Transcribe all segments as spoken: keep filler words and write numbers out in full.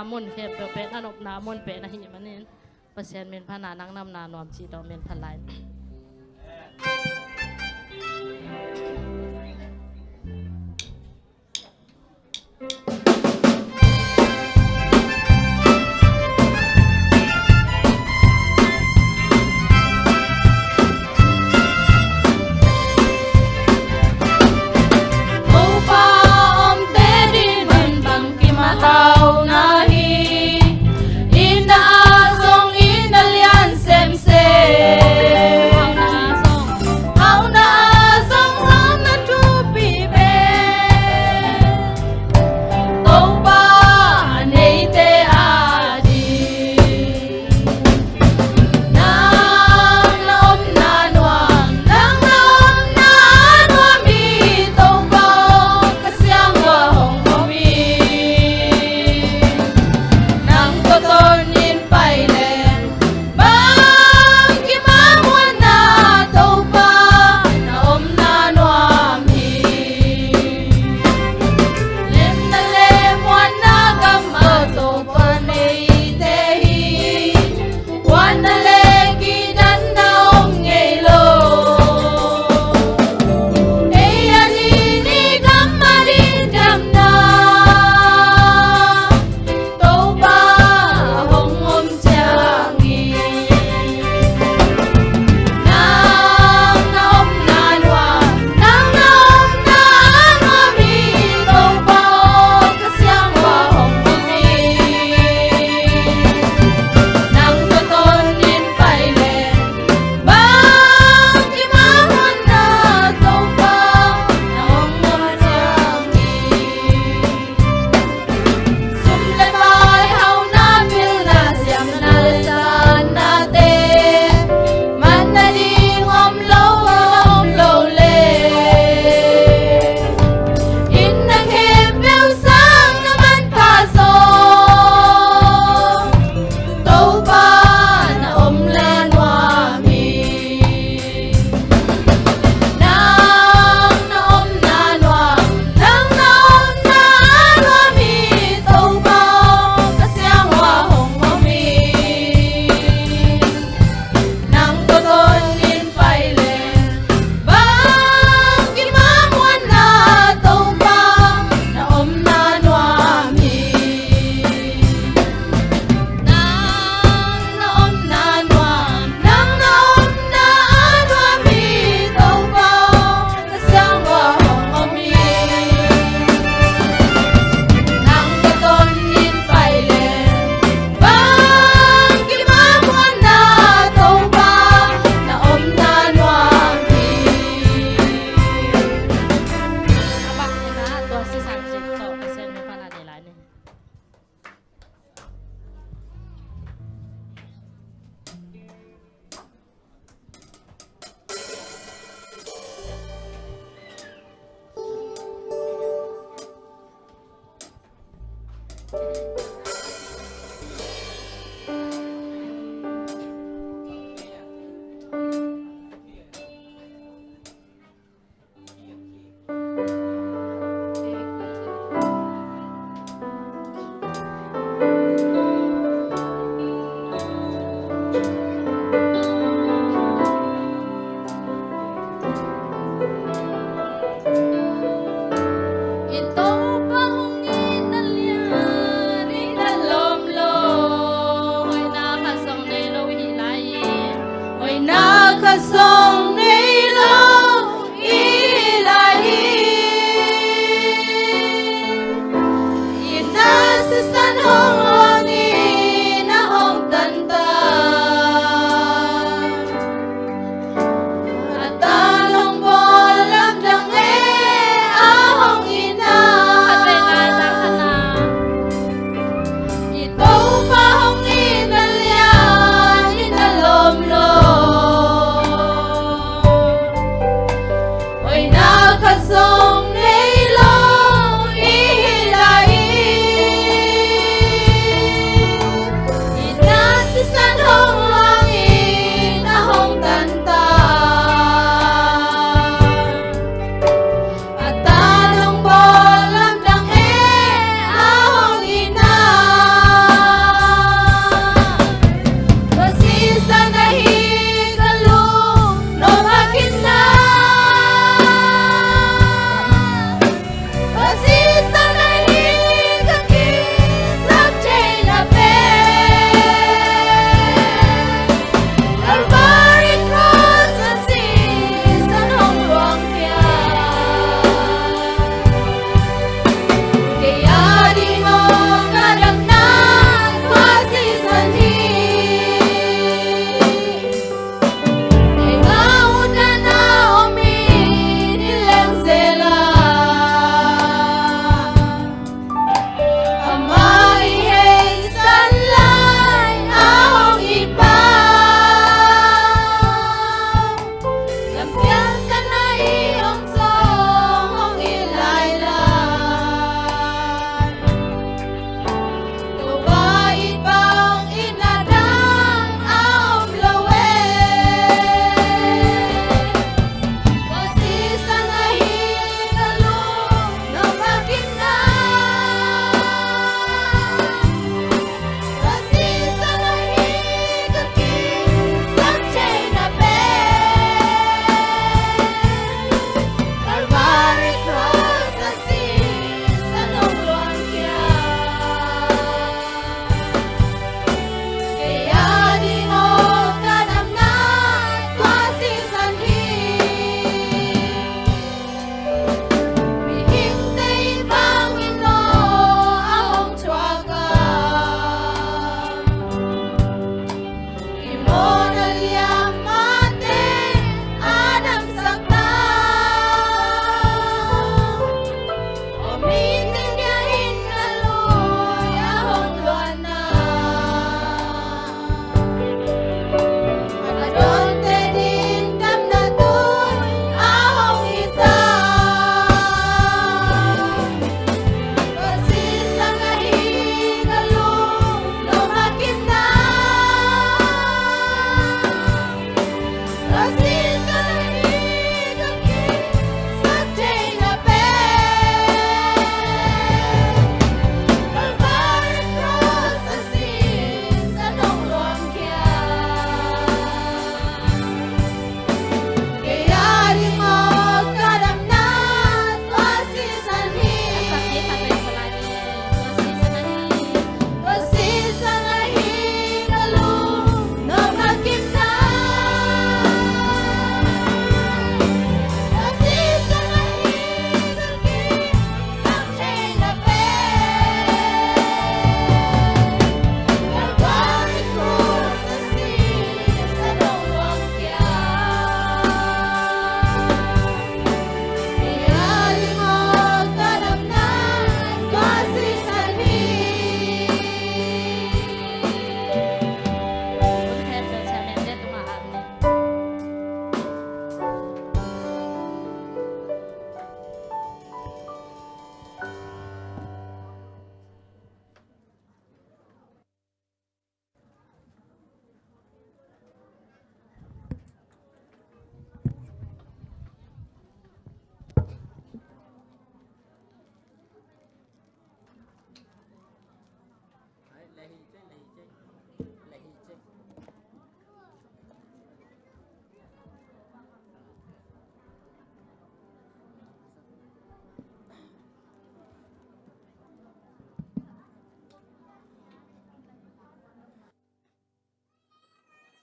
mun khempeuh pen a nopna mun pen ahih manin Pasian min pha na, nang na omna nuam cih tawh min pha lai. Topa omte ding man bang kimah hauhna hi. Inn ah zong inn a lian semsem, hauhna ah zong hauhna thupi pen Topa a neite ading. Nang na omna nuam, nang na omna nuam hi. Topa aw, ka siangtho ah hong om in. Nang tawh ton in pai leng, bang kimah muanna, Topa na omna nuam hi. Lemna le muanna gam ah Topa neite hi. Muanna le kidanna om ngei lo. Ei a ding, i gam a ding damna Topa hong om ciangin, nang na omna nuam, nang na omna nuam hi. Topa aw, ka siangtho ah hong om in. Nang tawh ton in pai leng, bang kimah muanna, Topa na hong om ciangin. Sum le pai, hauhna, pilna, siamna le satnate man nading om lo, om lo leh, inn dang khempeuh sang na manpha zong Topa na omna nuam hi. Nang na omna nuam, nang na omna nuam hi. Topa aw, ka siangtho ah hong om in. Nang tawh ton in pai leng, bang kimah muanna, Topa na omna nuam hi. Nang na omna nuam, nang na omna nuam hi. Topa aw, ka siangtho ah hong om in. Nang tawh ton in pai leng, bang kimah muanna, Topa na omna nuam hi. A bang in ah tua sisan cik tawh Pasian min pha na nei lai ni. I Topa hong itna lian, i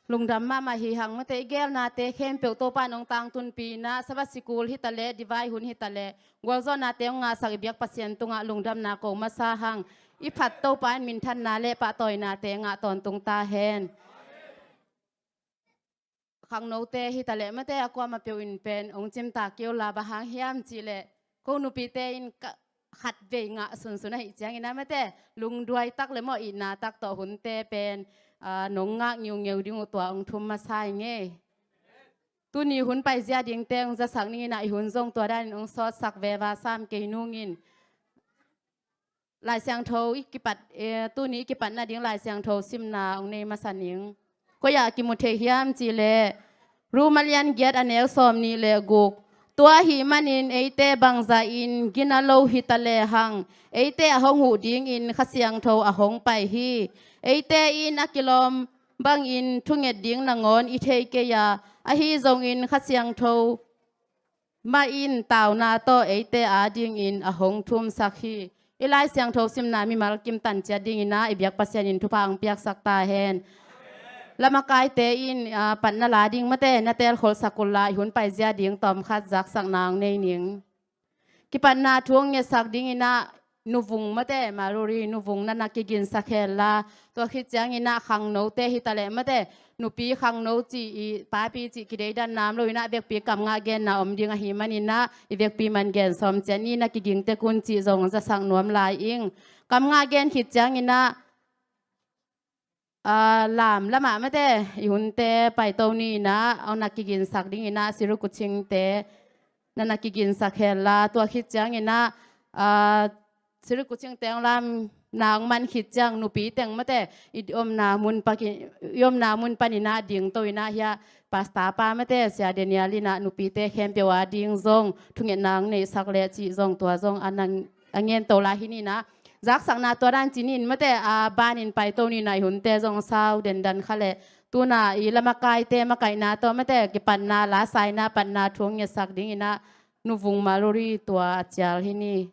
Lungdam mahmah hi hang mate, i geelnate khempeuh Topa in hong tangtunpih in ah, Sabbath sikul hi taleh, divine hun hi taleh, gualzawhnate hong ngahsak i biak Pasian tungah lungdamna ko masa hang. I phat Topa in minthanna le pahtawinate ngah tawntung ta hen. Khangnote hi taleh mate, a kuamah peuh in pen hong cimtak kei uh la, bang hang hiam cih leh ko nupite in ka khatvei ngah sunsun ahih ciangin ah mate, lungduai tak le mawh itna tak tawh hunte pen, aa, nong ngak ngiungeu ding uh tua hong thum masa ing ei. Tuni hun paizia dingte hong zasak ning in ah, i hun zong tua danin hong sawtsak veva sam kei nung in. Lai Siangtho i kipat, eh, tuni i kipatna ding Lai Siangtho simna hong nei masa ning. Koi ah kimu thei hiam cih leh, Rom a lian giat a neu sawmnih le guk. Tua ahih manin eite bangzah in gina lo hi taleh hang, eite a hong huh dingin Kha Siangtho a hong pai hi. Eite in a kilawm bangin thunget ding nangawn i thei kei a, ahi zongin Kha Siangtho mah in tauna tawh eite adingin a hong thumsak hi. I Lai Siangtho simna mimal kim tan ciat dingin ah, i biak Pasian in thupha hong piaksak ta hen. Lamakaite in, ah, patna la ding mate, na teelkholhsak un la, i hun paizia ding tawmkhat zaksakna hong nei ning. Kipatna thu hong ngetsak dingin ah, nuvung mate, Maluri nuvung na na kiginsak hen la, tua khit ciangin ah khangnote hi taleh mate, nupi khangno cih, i papi cih kideidan nam lo in ah, vekpi kam ngah genna om ding ahih manin ah, i vekpi man gen sawm ciat ni, na kiging tek un cih zong zasak nuam lai ing. Kam ngah gen khit ciangin ah, aa, lam lamah mate, i hunte paito ni in ah, a na kiginsak dingin ah, Sirukuchingte na na kiginsak hen la, tua khit ciangin ah, aa, Sirukuchingte hong lamna hong man khit ciang nupi teng mate, i omna mun pakin, i omna mun panin ah dingto in ah, hiah pastor pa mate, Sia Daniel in ah nupite khempeuh ading zong thungetna hong neihsak leh cih zong, tua zong a nang a ngen to lai hi ni in ah. Zaksakna tua dan ci ni in mate, a banin paito ni in ah, i hunte zong sau dendan kha leh, tu in ah i lamakaite makaihna tawh mate, kipatna la saina, patna thu hong ngetsak dingin ah, nuvung Maluri tua a cial hi ni.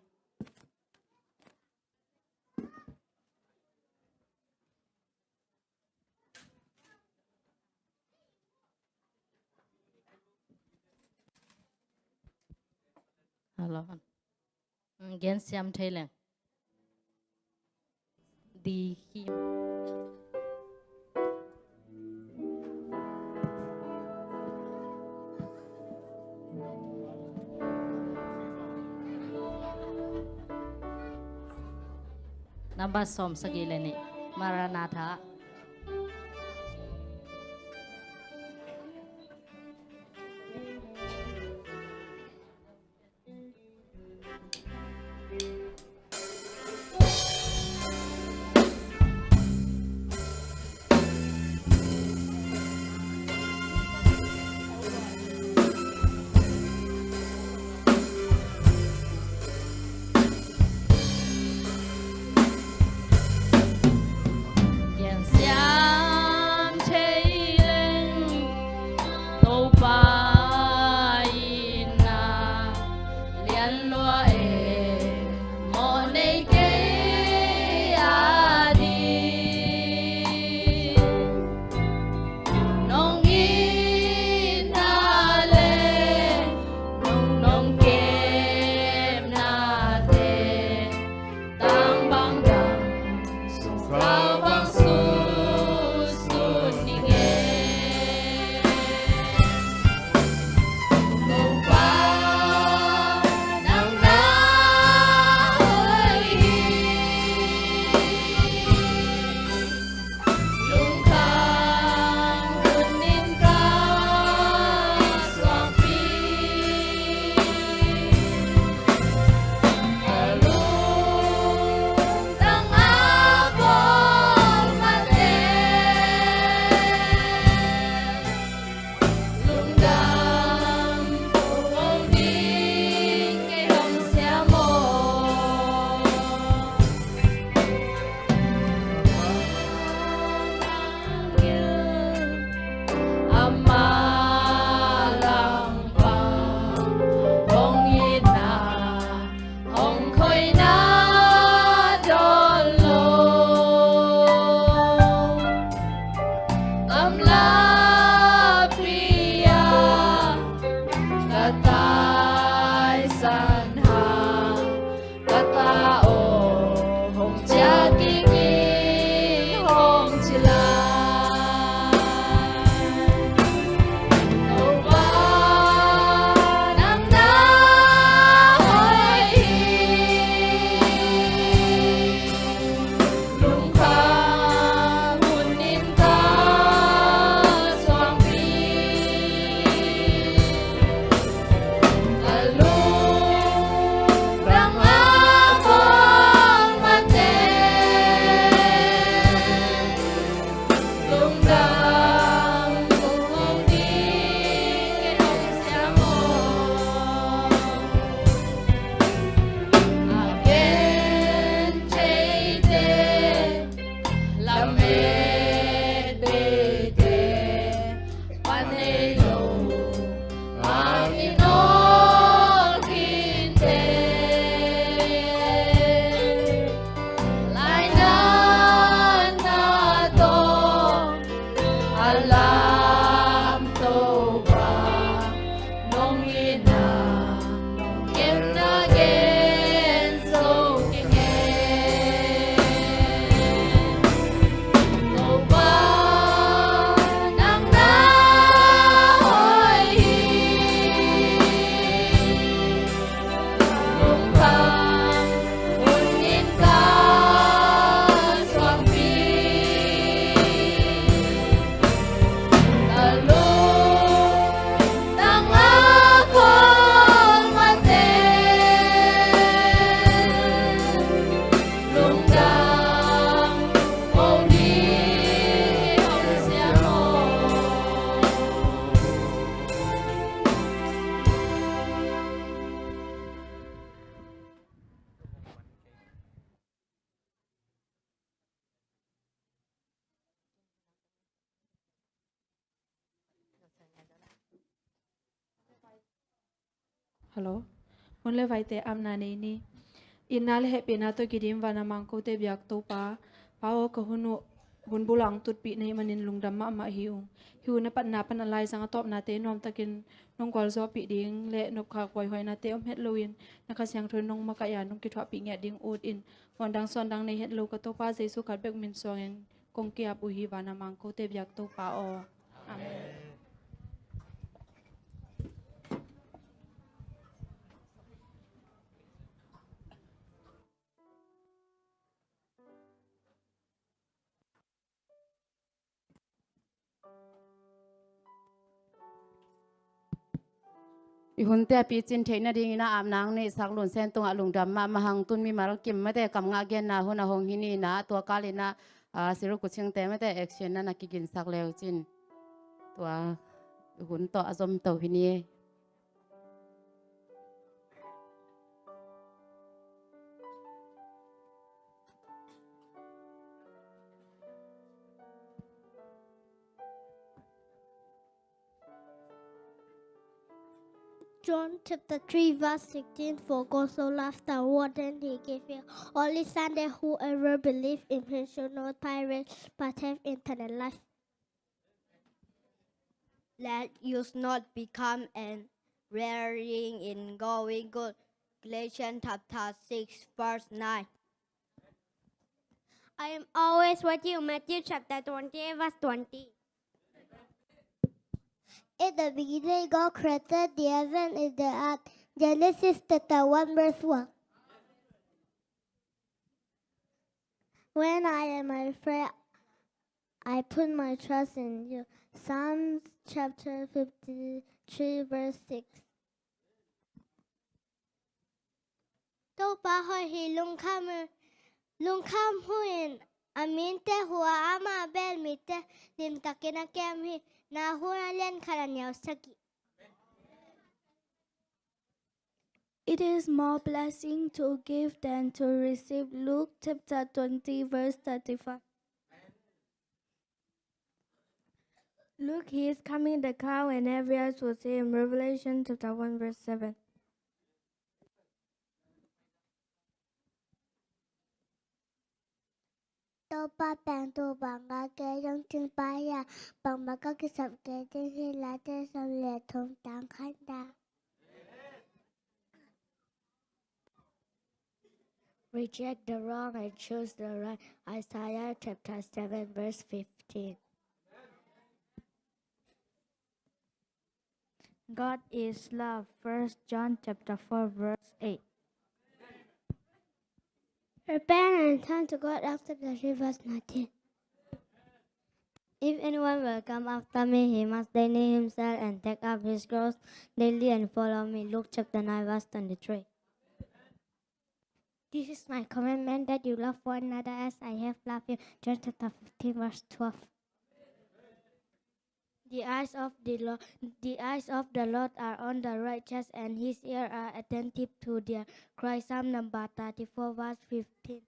Hello. Mm, gen siam thei leng. Di hi. Number sawm sagih le nih. Maranatha. Gen Hello. Hun le vaite apna nei ni. Itna le hehpihna tawh kidim vana mangkote biak Topa, Pa aw, ka hun uh hun bul ah hong tutpih na hih manin lungdam mahmah hi ung. Hih hun a patna pan a laizang a tawpnate nuamtakin nong gualzawhpih ding le nopkhak buaihuainate om het loin na Kha Siangtho in nong makaih a nong kithuahpih ngiat ding ut in, muandang suandang nei het lo ka Topa Jesu khat bek min suangin kong ki-ap uh hi, vana mangkote biak Topa aw. Amen. I hunte a picin theih nadingin a apna hong neihsak Lunsen tungah lungdam mahmah hang. Tun mimal kim mate kam ngah genna hun a hong hi ni na, tua kalin ah, ah, Siru Kuchingte mate action na na kiginsak leu cin tua hun tawh a zom to hi ni. John chapter three verse sixteen, "For God so loved the world that he gave his only Son, that whoever believes in him should not perish but have eternal life." Let us not become weary in doing good. Galatians chapter six, verse nine. I am always with you, Matthew chapter twenty-eight, verse twenty. In the beginning, God created the heaven and the earth. Genesis chapter one, verse one. When I am afraid, I put my trust in you. Psalms chapter fifty-three, verse six. Topa hoih hi, lungkham, lungkham hu in, a mite hu a, amah bel mite limtakin a kem hi. Nahum a lian khat, a neu sagih. It is more blessing to give than to receive. Luke chapter twenty, verse thirty-five. Look, he is coming in the cloud, and every eyes will see him. Revelation chapter one, verse seven. Topa pen tua bang a kei zong cingpa hi a, bangmah ka kisap kei ding hi. Late sawm le thum, tang khat na. Reject the wrong and choose the right. Isaiah chapter seven, verse fifteen. God is love. First John chapter four, verse eight. Repent and turn to God, Acts chapter three, verse nineteen. If anyone will come after me, he must deny himself and take up his cross daily and follow me. Luke chapter nine, verse twenty-three. This is my commandment, that you love one another as I have loved you. John chapter fifteen, verse twelve. The eyes of the Lord, the eyes of the Lord are on the righteous, and his ears are attentive to their cry. Psalm number thirty-four, verse fifteen.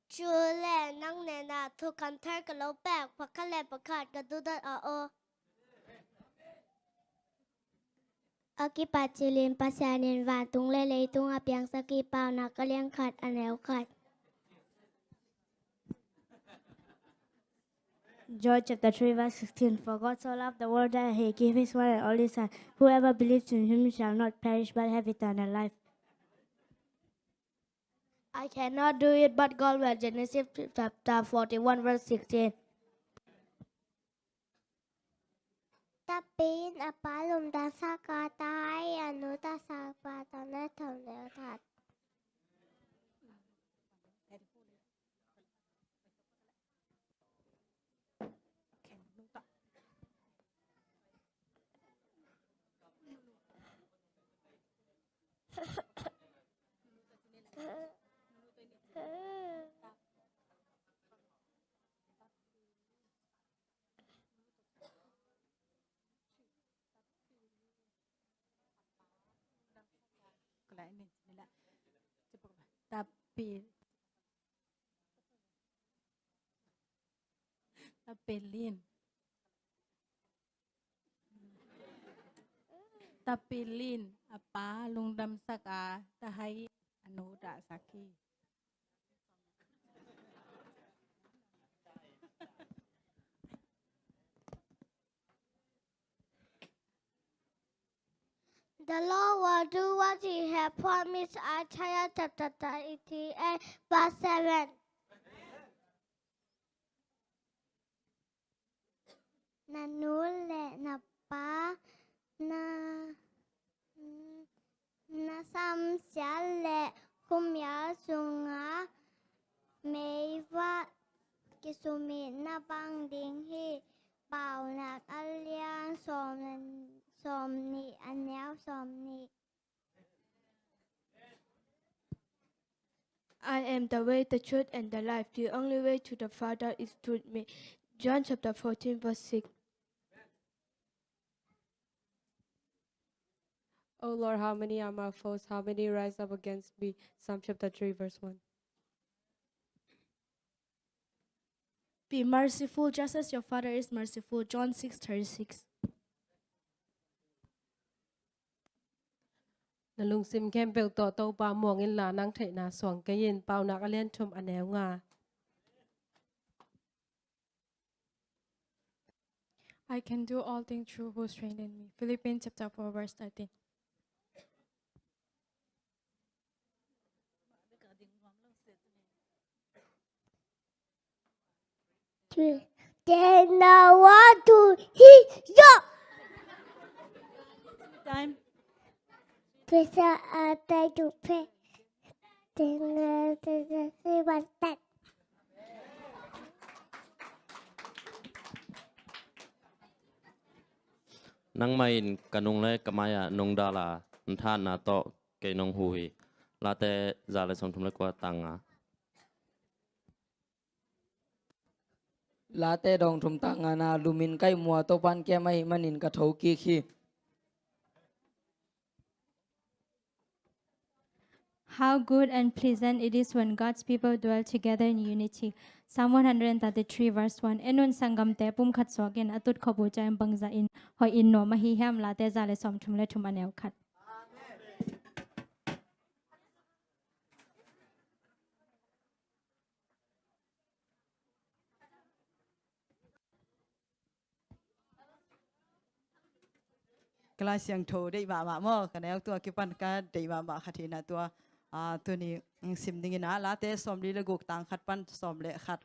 Cu le nang nena thukham thar ka lo pek, pakhat le pakhat ka duhdawt a aw. A kipat cilin Pasian in vantung le leitung a piangsak i Paunak a lian khat, a neu khat. John chapter three verse sixteen. For God so loved the world that he gave his one and only Son. Whoever believes in him shall not perish but have eternal life. I cannot do it, but God will. Genesis chapter forty-one verse sixteen. Tapiin a pa lungdamsak a, tahai a nu taksak pa tawh na thong leu that. Tapi, tapilin. Tapilin a pa lungdamsak a, tahai a nu taksak hi. The Lord will do what he has promised, Isaiah chapter thirty-eight, verse seven. Na nu le na pa, na, na samsiat le khuamial sungah meivak kisumit na bang ding hi. Paunak a lian sawm, sawmnih, a neu sawmnih. I am the way, the truth, and the life. The only way to the Father is through me. John chapter fourteen, verse six. Oh Lord, how many are my foes? How many rise up against me? Psalm chapter three, verse one. Be merciful, just as your Father is merciful. John six thirty-six. Na lungsim khempeuh tawh Topa muang inla, nang theihna suang kei in. Paunak a lian thum, a neu nga. I can do all things through who strengthen me. Philippians chapter four, verse thirteen. Three. Then I want to hear you. Time. Please, I try to pray. Then, uh, the, the, the, the, Nangmah in ka nung le ka mai-ah nong dal a, na thahatna tawh kei nong hu hi. Late za le sawmthum le kua, tang nga. Late dawng thum, tang nga na, lumin kaih muh a, Topa'n kem ahih manin ka thokik hi. How good and pleasant it is when God's people dwell together in unity. Psalm one hundred and thirty-three, verse one. En un, sanggamte pumkhat suak in, a tutkhop uh ciang bangzah in hoih in nuam ahi hiam? Late za le sawmthum le thum, a neu khat. Ka Lai Siangtho deih mahmah maw, ka neu tua kipan ka deih mahmah khat hi na, tua, ah, tuni, mm, sim dingin ah, Late sawmli le guk, tang khat pan sawm le khat.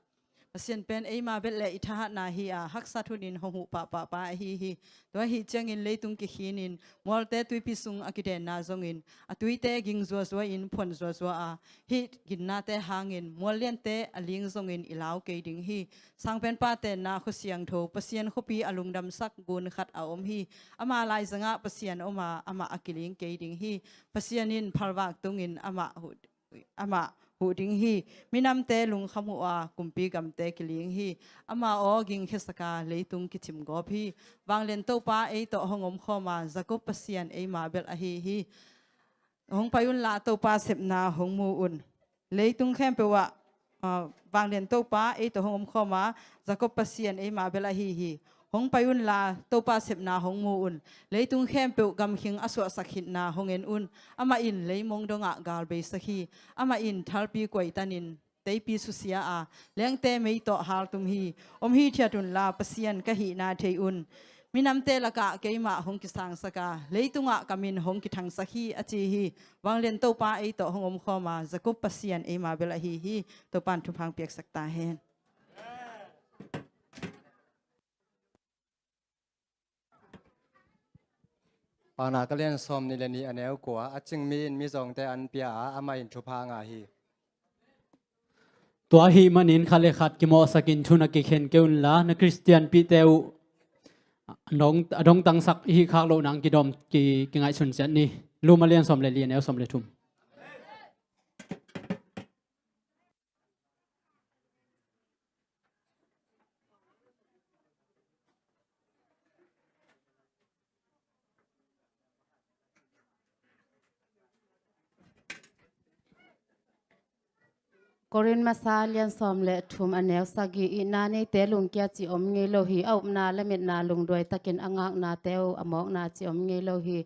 Pasian pen eima belh le i thahatna hi a, haksat hunin hong huh pahpah pa ahi hi. Tua ahih ciangin leitung kikhinin, mualte tuipi sung a kidenna zongin, a tuite ging zuazua in phuan zuazua a, hih ginnate hangin mual liante a ling zongin i lau kei ding hi. Sangpenpa tenna khua siangtho, Pasian khuapi a lungdamsak gun khat a om hi. Ama laizangah Pasian om a, amah a kiling kei ding hi. Pasian in phalvak tungin amah huh, amah huh ding hi. Minamte lungkham uh a, kumpi gamte kiling hi. Ama aw gingkhiasak a, leitung kicimgawp hi. Vanglian Topa ei tawh hong omkhawm a, Jakob Pasian eima belh ahi hi. Hong pai unla, Topa sepna hong mu un. Leitung khempeuh ah, ah, Vanglian Topa ei tawh hong omkhawm a, Jakob Pasian eima belh ahi hi. Hong pai unla, Topa sepna hong mu un. Leitung khempeuh gamkhing a suahsak khitna hong en un. Amah in leimong dongah gal beisak hi. Amah in thalpi kuaitanin teipi susia a, lengte mei tawh haltum hi. Om hithiat unla Pasian ka hihna thei un. Minamte lakah keimah hong kisangsak a, leitungah ka min hong kithangsak hi, a ci hi. Vanglian Topa ei tawh hong omkhawm a, Jacob Pasian eima bel ahi hi. Topan thupha piaksak ta hen. Paunak a lian sawm nih le nih, a neu kua. A cingmi in mizawngte an pia a, amah in thupha ngah hi. Tua ahih manin khat le khat kimawhsakin thu na kikhen kei unla, na Khristianpihte uh a dong, a dongtangsak i hih khak loh nang kidawm ki, kingaihsun ciat ni. Rom a lian sawm le li, a neu sawm le thum. Korin masa lian sawm le thum, a neu sagih. Itna neite lungkia cih om ngei lo hi. A upna lametna lungduai takin a ngaknate uh a mawkna cih om ngei lo hi.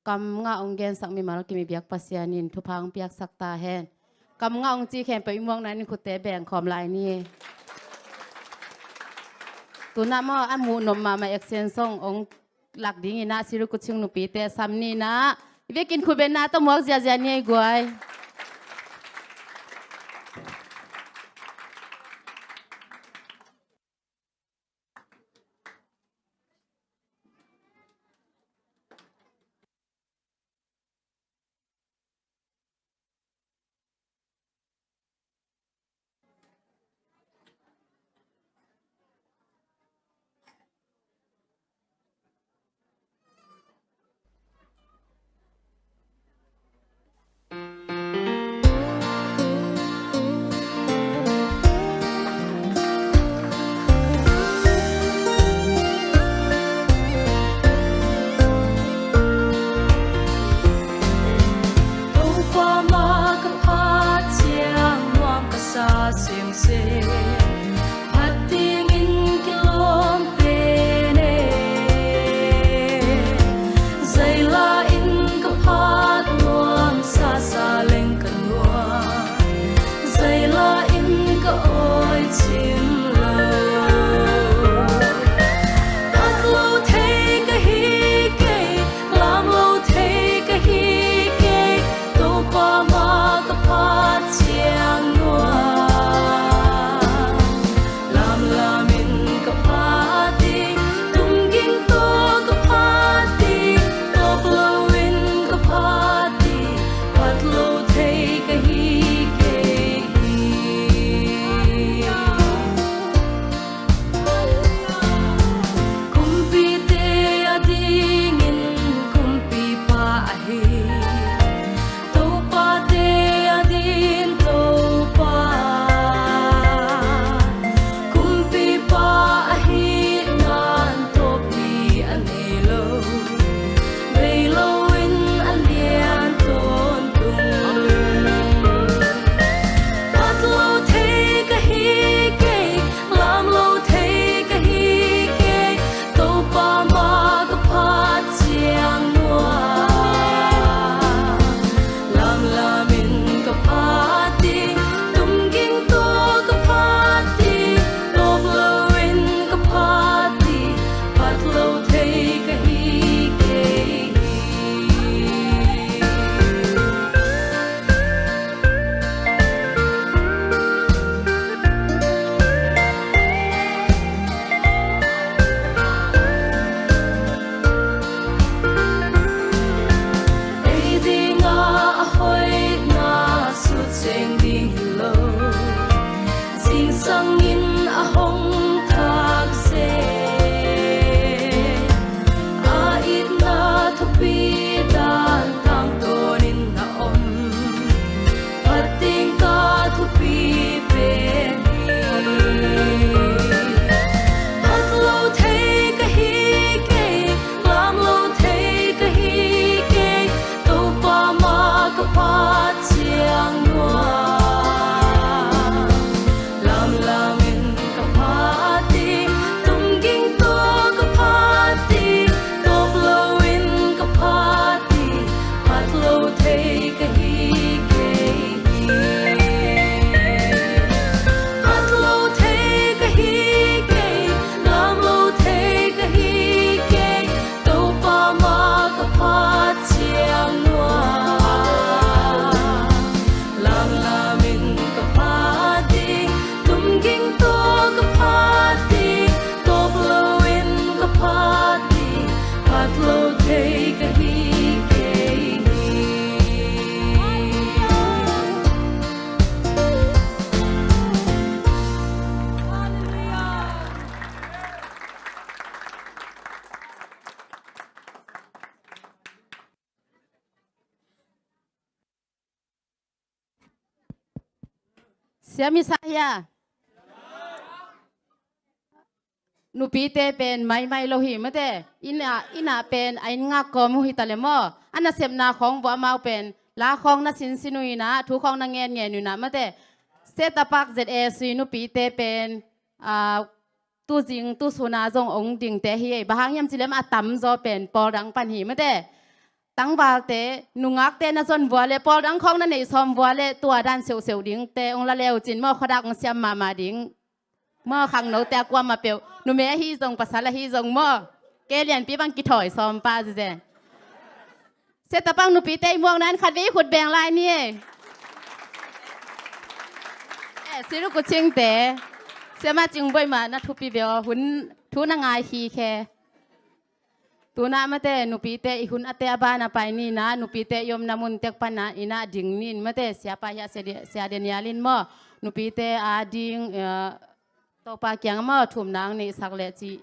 Kam ngah hong gensak mimal kim i biak Pasian in thupha hong piaksak ta hen. Kam ngah hong ci khempeuh i muakna in khutte bengkhawm lai ni. Tunah maw, a muh nop mahmah action song hong lak dingin ah Sirikuching nupite sam ni nah. I vekin khutbetna tawh muak ziazia ni ei guai. Cia misa hia? Nupite pen maimai lo hi mate. Inn ah, inn ah pen a inn ngak kawm uh hi ta le maw. A nasepna khawng vua amau pen la khawng na sinsin uh inah, thu khawng na ngenngen uh inah mate. Setapak Z A C nupite pen, ah, tuzing tusuna zong ong dingte hi ei. Bang hang hiam cilem a tamzaw pen pawl dang pan hi mate. Tangvalte, nungakte na zon vua le, pawl dang khawng na neih sawm vua le, tua dan seuhseuh dingte ong la leucin maw, khuadak ong siam mahmah ding. Maw khangnote a kuamah peuh, numei ahi zong, pasal ahi zong maw. Kei lianpi bang kithawi sawm pa zizen. Setapang nupite i muak nan khat vei i khut beng lai ni ei. Eh, siru kucingte. Siama cingbuai mah na thupi veu hun thu na ngai hi khe. Tuna mate nupite i hun a te a ban a pai nina, nupite i omna mun tek pana ina ding nin mate, siapa hi a sia de-, sia Daniel in maw. Nupite a ding, eh, Topa kiang maw thumna ang neihsak leh ci,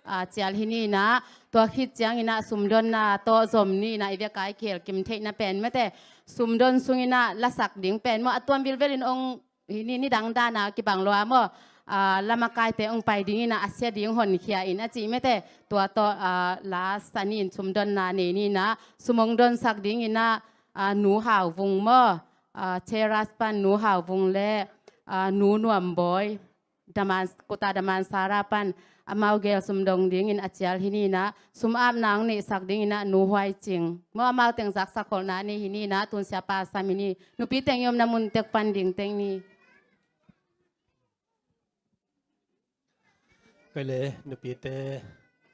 ah, cial hi nina. Tua khit ciang ina sumdonna tawh zom nina, i vek ai kihelkim theihna pen mate. Sumdon sung ina lasak ding pen maw, a tuam vilvel in ong hi ni, nidang dana kibang lua maw. Ah, lamakaite ong pai ding ina a sia ding honkhia in a ci mate. Tua tawh, ah, la sa nin sumdonna nei nina. Sum ong donsak ding ina, ah, Nu Hau Vung maw. Ah, Cheras pan Nu Hau Vung le, ah, Nu Nuam Bawi. Daman, Kuta Damansara pan amau gel sumdong dingin a cial hi nina, sum apna ang neihsak dingina Nu Huai Cing. Maw amau teng zaksak kholhna nei hi nina, tun siapa sam hi ni. Nupi teng i omna mun tek pan ding teng ni. Kei le nupite,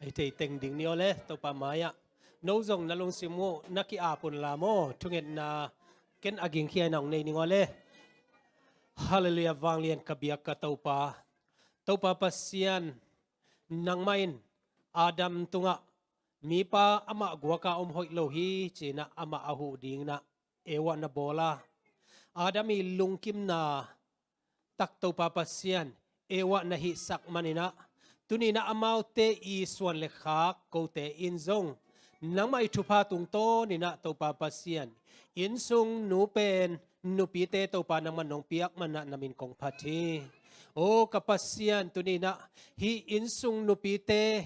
ei thei teng ding ni aw le, Topa mai-ah. No zong na lungsim uh na ki-ap un la maw, thungetna ken a gingkhia in a ong nei ning aw le. Halleluiah, vanglian ka biak ka Topa. Topa Pasian, nangmah in Adam tungah mipa amah guaka om hoih lo hi cinah amah a huh dinginah Eva na bawl a. Adam i lungkimna tak Topa Pasian, Eva na hihsak maninah, tuninah amaute i suan le khak kote in zong nangmah i thupha tungtawninah Topa Pasian, innsung nu pen nupite Topa nangmah nong piak manah na min kong phat hi. O ka Pasian, tuninah hih innsung nupite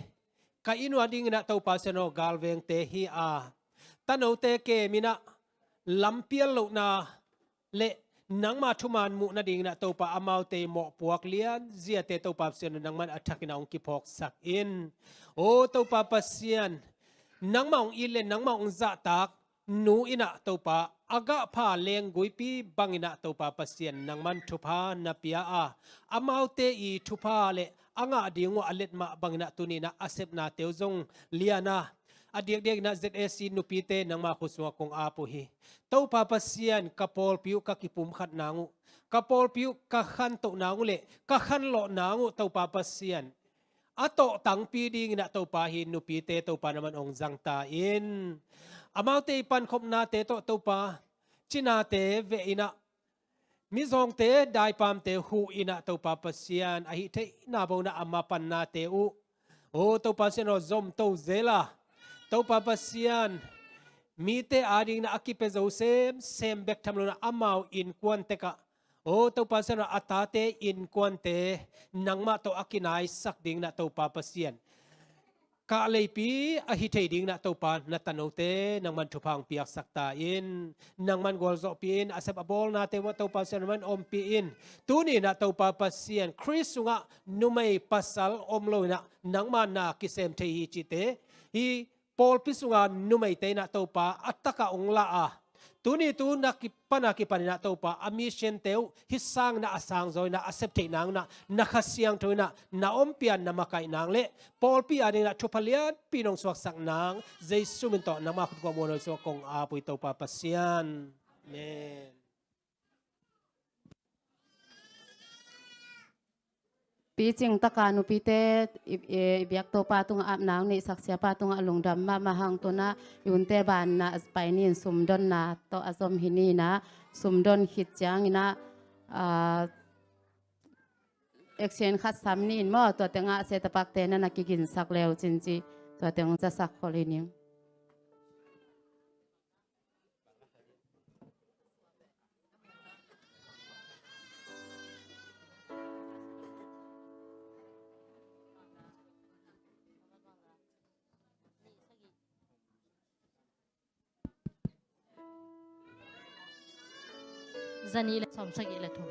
ka inn uh a dinginah Topa Pasian aw, galvengte hi a, tanote keminah lampial lohna le nangma thuman muh nadinginah Topa amaute i mawhpuak lian ziate Topa Pasian uh nangman a thakinah hong kiphawksak in. O Topa Pasian, nangmah hong it le nangmah hong zahtak nu inah Topa a gahpha lengguipi banginah Topa Pasian nangman thupha na pia a, amaute i thupha le a ngah ding uh a let mah banginah tuninah a sepnate uh zong liana, a diakdiakinah Z A C nupite nangma khut sungah kong ap uh hi. Topa Pasian, ka pawlpi uh ka kipumkhat nang uh, ka pawlpi uh ka khantoh nang uh le ka khanlawh nang uh Topa Pasian, a tawh tangpi dinginah Topa hi nupite Topa nangman ong zangta in. Amaute i pankhopnate tawh Topa, cinate vehinah, mizawngte daipamte huh inah Topa Pasian, a hih theihna bonah a mapannate uh, o Topa Pasian aw, zomto zela. Topa Pasian, mite adinginah a kipia zo semsem bek tham lonah amau innkuan tekah, o Topa Pasian aw, a tate innkuante nangmah tawh a kinaisak dinginah Topa Pasian, kah leipi ahi thei dinginah Topa na tanote nangman thupha hong piaksak ta in. Nangman gualzawhpih in, a sep a bawlnate uh ah Topa Pasian nangman ompih in. Tuninah Topa Pasian, Khrist sungah numei pasal om loinah nangma na kisem thei hi cite, hih pawlpi sunga numeite inah Topa a takah ong la a, tuni tu na kipan a kipaninah Topa a misiante uh hih sanginah a sangzaw inah a sep theih nanginah na Kha Siangtho inah na ompih a na makaih nang le pawlpi adinginah thupha lianpi nong suaksak nang Jesu min tawh nangma khut kuah muanhuai sungah kong ap uh hi Topa Pasian. Amen. Picing taka nupite i, i, i biak Topa tungah apna hong neihsak siapa tungah lungdam mahmah hang tunah i hunte banna pai nin sumdonna tawh a zom hi nina, sumdon khit cianginah, ah, action khat sam nin maw, tua tengah setapakte na na kiginsak leu cinci, tua teng zasak khol hi ning. Zanih le sawmsagih le thum.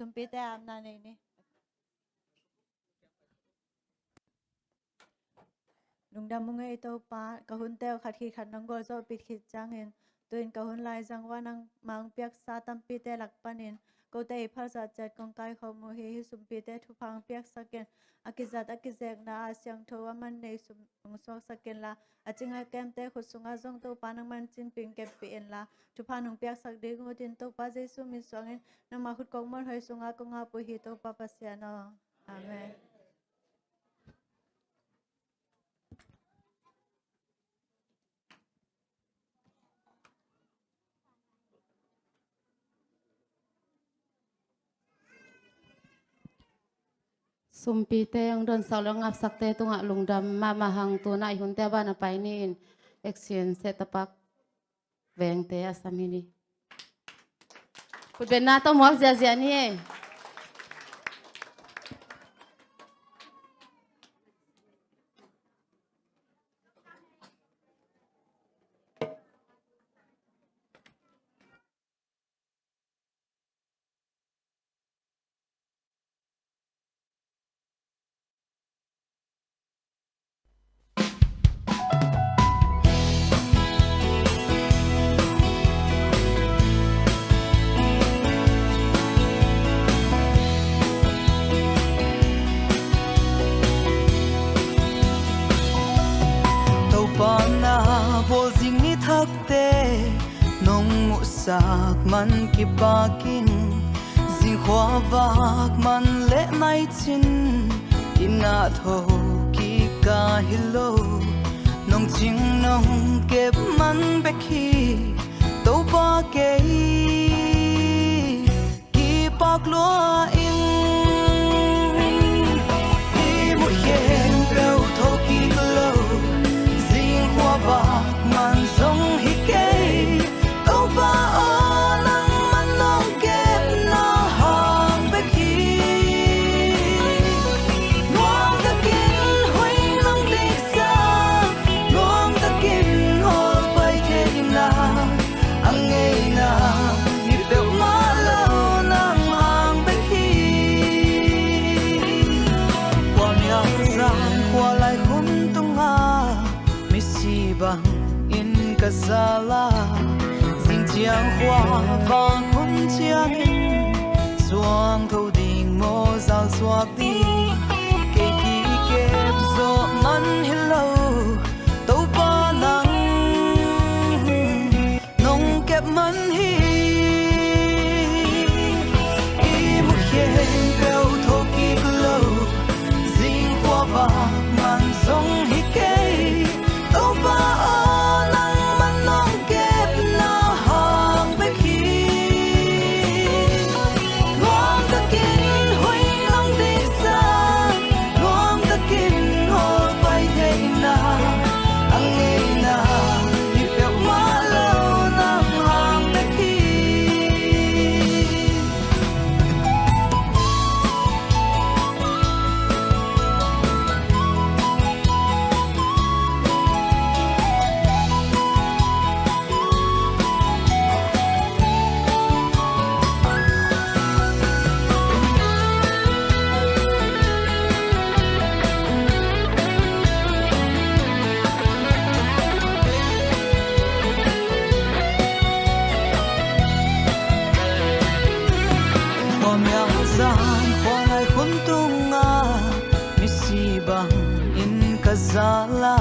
Sumpite apna nei ni. Lungdam ung ei Topa, ka hunte uh khat khit khat nong gualzawhpih khit ciangin, tu-in ka hun laizang ua nangmah hong piaksa tampite lak panin kote i phalzah ciat kong kaikhawm uh hi. Hih sumpite thupha hong piaksak in, a kizat a kizekna ah siangtho a man nei sum hong suaksak inla, a cing a kemte khut sungah zong Topa nangman cinpih hong keppih inla, thupha nong piaksak ding utin Topa Jesu min suangin nangmah khut kong muanhuai sungah kong ap uh hi Topa Pasian aw. Amen. Sumpite hong donsak le hong apsakte tungah lungdam mahmah hang, tu-in i hunte a ban a pai ni in. Action, Setapak Vengte a sam hi ni. Khutbetna tawh muak ziahziah ni ei. Topa na bawl zing ni thakte nong muhsak man kipakin, zingkhua vak man le nai cin, inn ah tho kik ka hi lo. Nong cing nong kep man bek hi Topa, kei kipak lua ing. I muh khempeuh tho kik lo, zingkhua vak man zong hi kei. Topa aw, nangman nong kepna hang bek hi. Nuam takin huih nong diksa, nuam takin hawl pai theihna a ngeina hi peuhmah lo, nang hang bek hi. Khuamial zan khua lai hun tungah misi bangin ka zal a, zing ciang khua vak hun ciangin zuang tho ding maw, zal suak ding, kei kikep zawh man hi lo. Topa nang nong kep man hi. I muh khempeuh tho kik lo, zingkhua vak man zong hi kei. Topa aw, nangman nong kepna hang bek hi. Nuam takin huih nong diksa, nuam takin hawl pai theihna a ngeina hi peuhmah lo, nang hang bek hi. Khuamial zan khua lai hun tungah misi bangin ka zal a,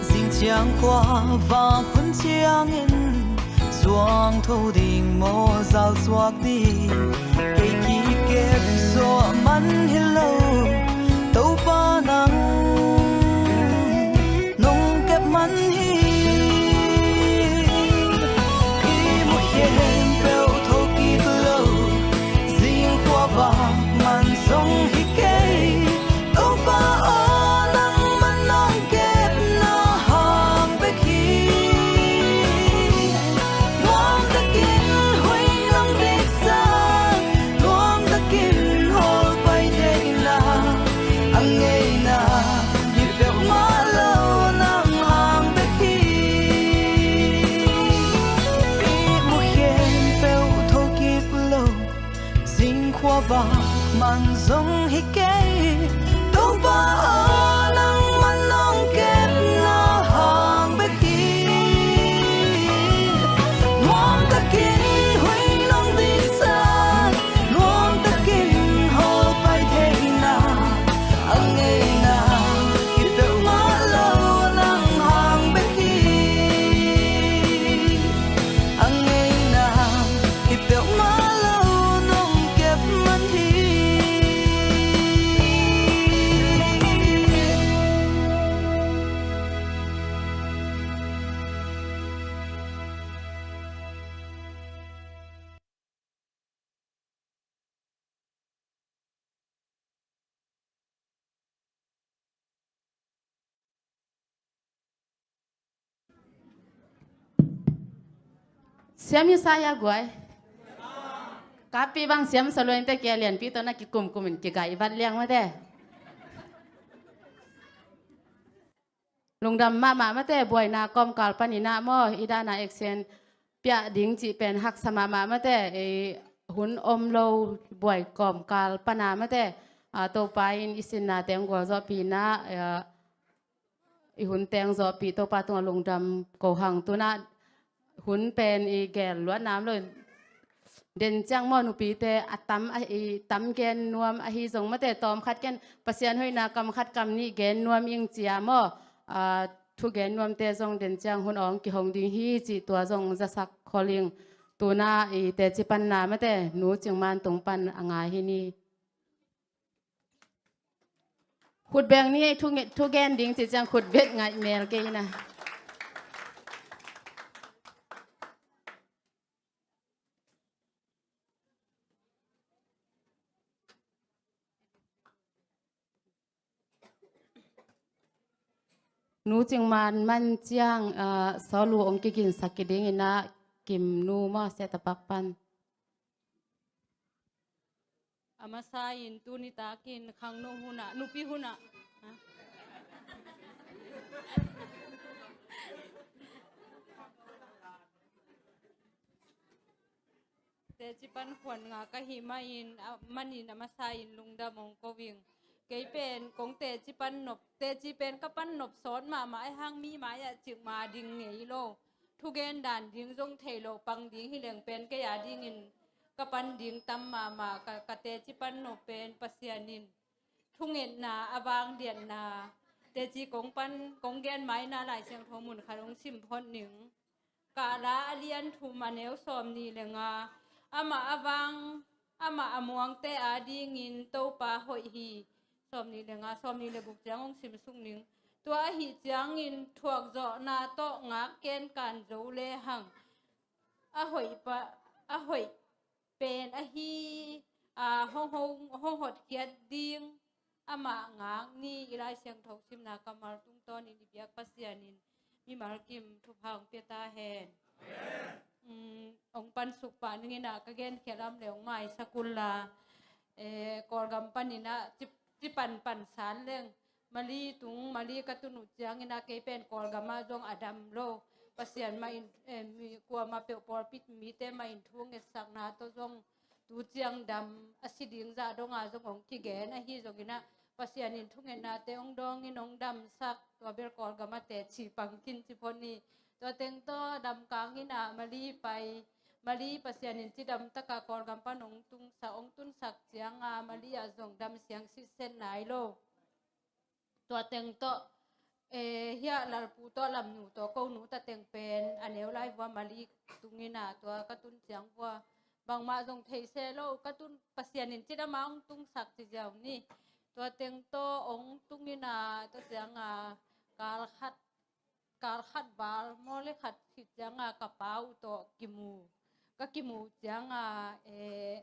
zing ciang khua vak hun ciangin zuang tho ding maw, zal suak ding, kei kikep zawh man hi lo. Topa nang nong kep man hi. I muh khempeuh tho kik lo, zingkhua vak man zong hi kei. Topa aw, nangman nong kepna hang bek hi. Nuam takin huih nong diksa, nuam takin hawl pai theihna Siam hi sa hia guai? Kapi bang siam sa luai te kia lianpi tawh na kikumkum in kigai vat liang mate. Lungdam mahmah mate, buaina kawmkal panin ah maw, i dana action piah ding cih pen haksa mahmah mate, ei hun om lo buai kawmkal pana mate, a, Topa in i sinna teng gualzawhpihna, a, i hun teng zawhpih Topa tungah lungdam ko hang tunah hun pen i gel luat nam lo. Den ciang maw nupite a tam a i tam gen nuam ahi zong mate tawm khat ken Pasian hoihna kam khat kam nih gen nuam ing cia maw, a, thu gen nuamte zong den ciang hun awng kihong ding hi cih tua zong zasak kholing tuna i teci panna mate nu Cingman tung pan a ngai hi ni. Khut beng ni thu nge-, thu gen ding ci ciang khut bet ngaih mel kei na. Nu Cingman man ciang, ah, sawlu ong kiginsak kiding ina Kim nu maw sia tapak pan. A masa in tuni takin khangno hunah, nupi hunah. Ha? Teci pan khuan nga ka hi main, a, manin a masa in lungdam ong ko ving. Kei pen kong teci pan nop, teci pen ka pan nop sawt mahmah ai hang mi mai ah cik ma ding ngei lo. Thugen dan ding zong thei lo pang ding hi leng pen kei a dingin ka pan ding tam mahmah ka, ka teci pan nop pen Pasian in thungetna a vang diatna teci kong pan kong gen maina Lai Siangtho mun khat ong sim phot ning. Kala a lian thum a neu sawm ni le nga, amah a vang, amah a muangte a dingin Topa hoih hi. Sawm ni le nga, sawm ni le guk ciang ong sim suk ning. Tua ahi ciangin thuak zawhna tawh ngak ken kan zo le hang. A hoih pa, a hoih pen ahi, a, hong, hong, hong hotkhiat ding amah ngak ni. I Lai Siangtho simna kammal tungtawnin i biak Pasian in mimal kim thupha hong pia ta hen. Um, ong pan suk pah ning ina ka gen khia lam le ong maisak un la, eh, Kawlgam panin ah ci, ci pan pan san leng. Mali tung, Mali ka tun uh ciangin a kei pen Kawlgam ah zong a dam lo. Pasian mah in, eh, mi, kuamah peuh pawlpi mite mah in thu ngetsakna tawh zong tu ciang dam a si ding zah dong a zong ong kigen ahi zongin ah Pasian in thungetnate ong dawngin ong damsak tua bel Kawlgam ah teci pang kin ci phot ni. Tua teng tawh damkang in ah Mali pai, Mali Pasian in cidam taka Kawlgam pan ong tungsak, ong tunsak ciang a Mali ah zong dam siang sitset nai lo. Tua teng tawh, eh, hiah Lalpu tawh Lamnu tawh ko nu ta teng pen a neu lai vua Mali tungin ah tua ka tun ciang vua bangmah zong thei se lo, ka tun Pasian in cidam a ong tungsak ci ziau ni. Tua teng tawh ong tungin ah tua ciang a kal khat, kal khat val maw le khat khit ciang a ka pa uh tawh kimu. Ka kimu ciang a, eh,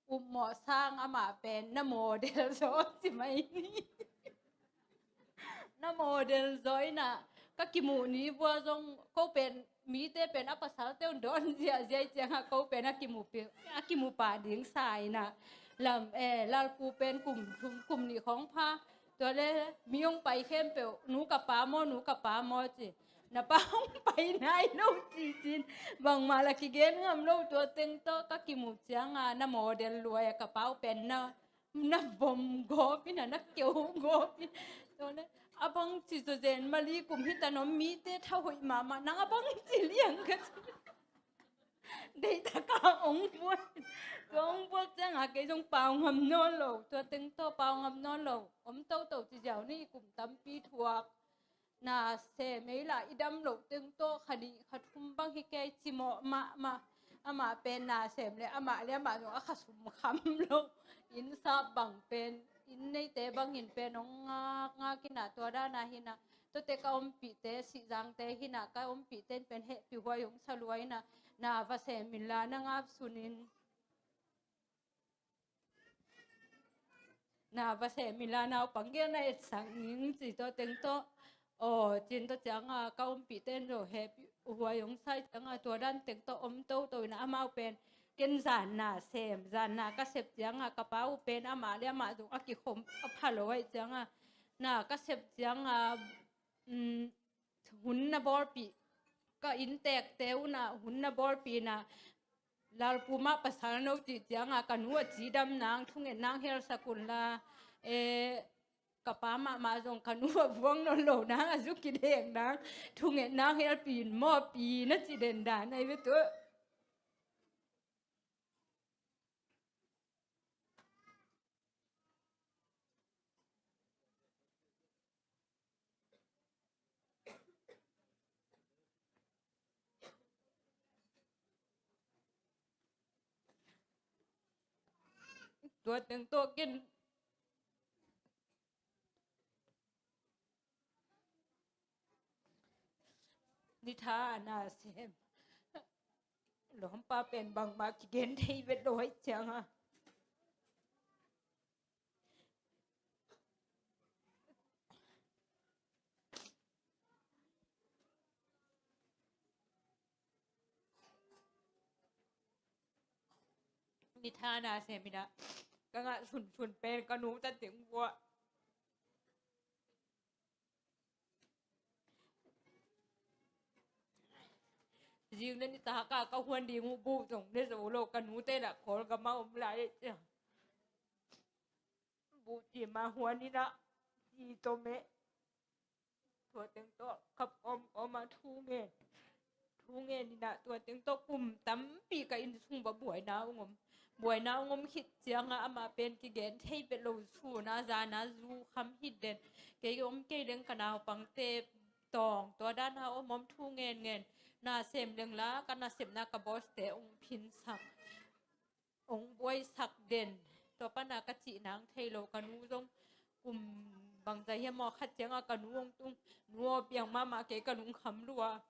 upmawh sang amah pen na model zaw ci mai ni. Na model zaw ina ka kimu ni vua zong ko pen mite pen a pasalte un dawn ziahziah ciang a ko pen a kimu pi, a kimu pah ding sa ina lam, eh, Lalpu pen kum thum kum nih khawng pha. Tua le mi hong pai khempeuh nu ka pa maw, nu ka pa maw ci. Na pa hong pai nai lo ci cin bangmah la kigen ngam lo. Tua teng tawh ka kimu ciang a na model luai a ka pa uh pen na, na vom gawp ina, na keu gawp ina. Tua le a bang ci zawzen Mali kum hi ta nop mite tha hoih mahmah nang a bang ci liang ka ci. Deih taka ong buak. Tua ong buak ciang a kei zong pau ngam nawn lo. Tua teng tawh pau ngam nawn lo. Om toto ci ziau ni kum tampi thuak. Na sem ei lah i dam loh teng tawh kha nih kha thum bang hi kei cimawh mahmah. Amah pen na sem le amah le amah zong a kha sum kham lo. Inn sap bang pen inn neite bangin pen ong ngak ngak ina tua dana hina. Tuate ka ompihte, Sihzangte hina ka ompihte in pen hehpih huai hong sa luai ina, na va sem inla na ngap sunin. Na va sem inla naupang gel na etsak ning ci tawh teng tawh. Aw, cin tawh cianga ka umpihte in zo hehpih huai hong sai cianga tua dan teng tawh om toto ina amau pen ken zan na sem, zan na ka sep cianga ka pa uh pen amah le amah zong a kikhom a pha lo aih cianga na ka sep cianga, um, hun na bawlpih, ka innteekte una hun na bawlpih ina lalpu mah pasal no cih cianga ka nu a cidam nang thunget nang helsak unla, e, ka pa mahmah zong ka nu a vuang nawn lo nang a zu kidek nang thunget nang helpih in mawhpih na ci den dan ahi ve tu. Tua teng tawh ken nitha a na sem lawmpa pen bangmah kigen thei vet lo aih cianga nitha na sem ina ka ngah sunsun pen ka nu ta teng vua. Zing le nitak a ka huan ding uh buh zong ne zo lo ka nute lah Kawlgam a om lai cia. Buh cima huan ina ci tawm e. Tua teng tawh kap om om a thu ngen. Thu ngen ina tua teng tawh kum tampi ka innsung va buaina ung om. Buaina ung om khit cianga amah pen kigen thei pet lo suna zana zu kham hit den. Kei om kei leng ka naupangte tawng tua dana om om thu ngen ngen. Na sem leng la ka nasepna ka bawste ung phinsak. Ong buaisak den. Tua pana ka cih nang thei lo ka nu zong kum bangzah hiam maw khat cianga ka nu ong tung nu aw piang mahmah kei ka nung kham lua.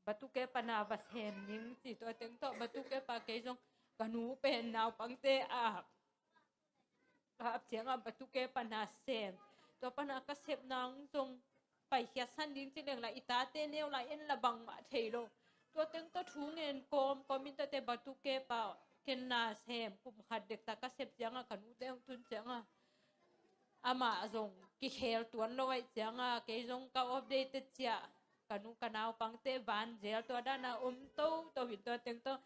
Batuke pana va sem ning ci tua teng tawh batuke pa kei zong ka nu pen naupangte a a ap cianga batuke pana sem. Tua pana ka sep nang zong paikhiatsan ding ci leng la i tate neu la en la bangmah thei lo. Tua teng tawh thu ngen kawm kawm in tate batuke pa ken na sem kum khat dekta ka sep cianga ka nute hong tun cianga amah zong kikhel tuan lo aih cianga kei zong ka update cia ka nu ka naupangte van zel tua dana om toto in tua teng tawh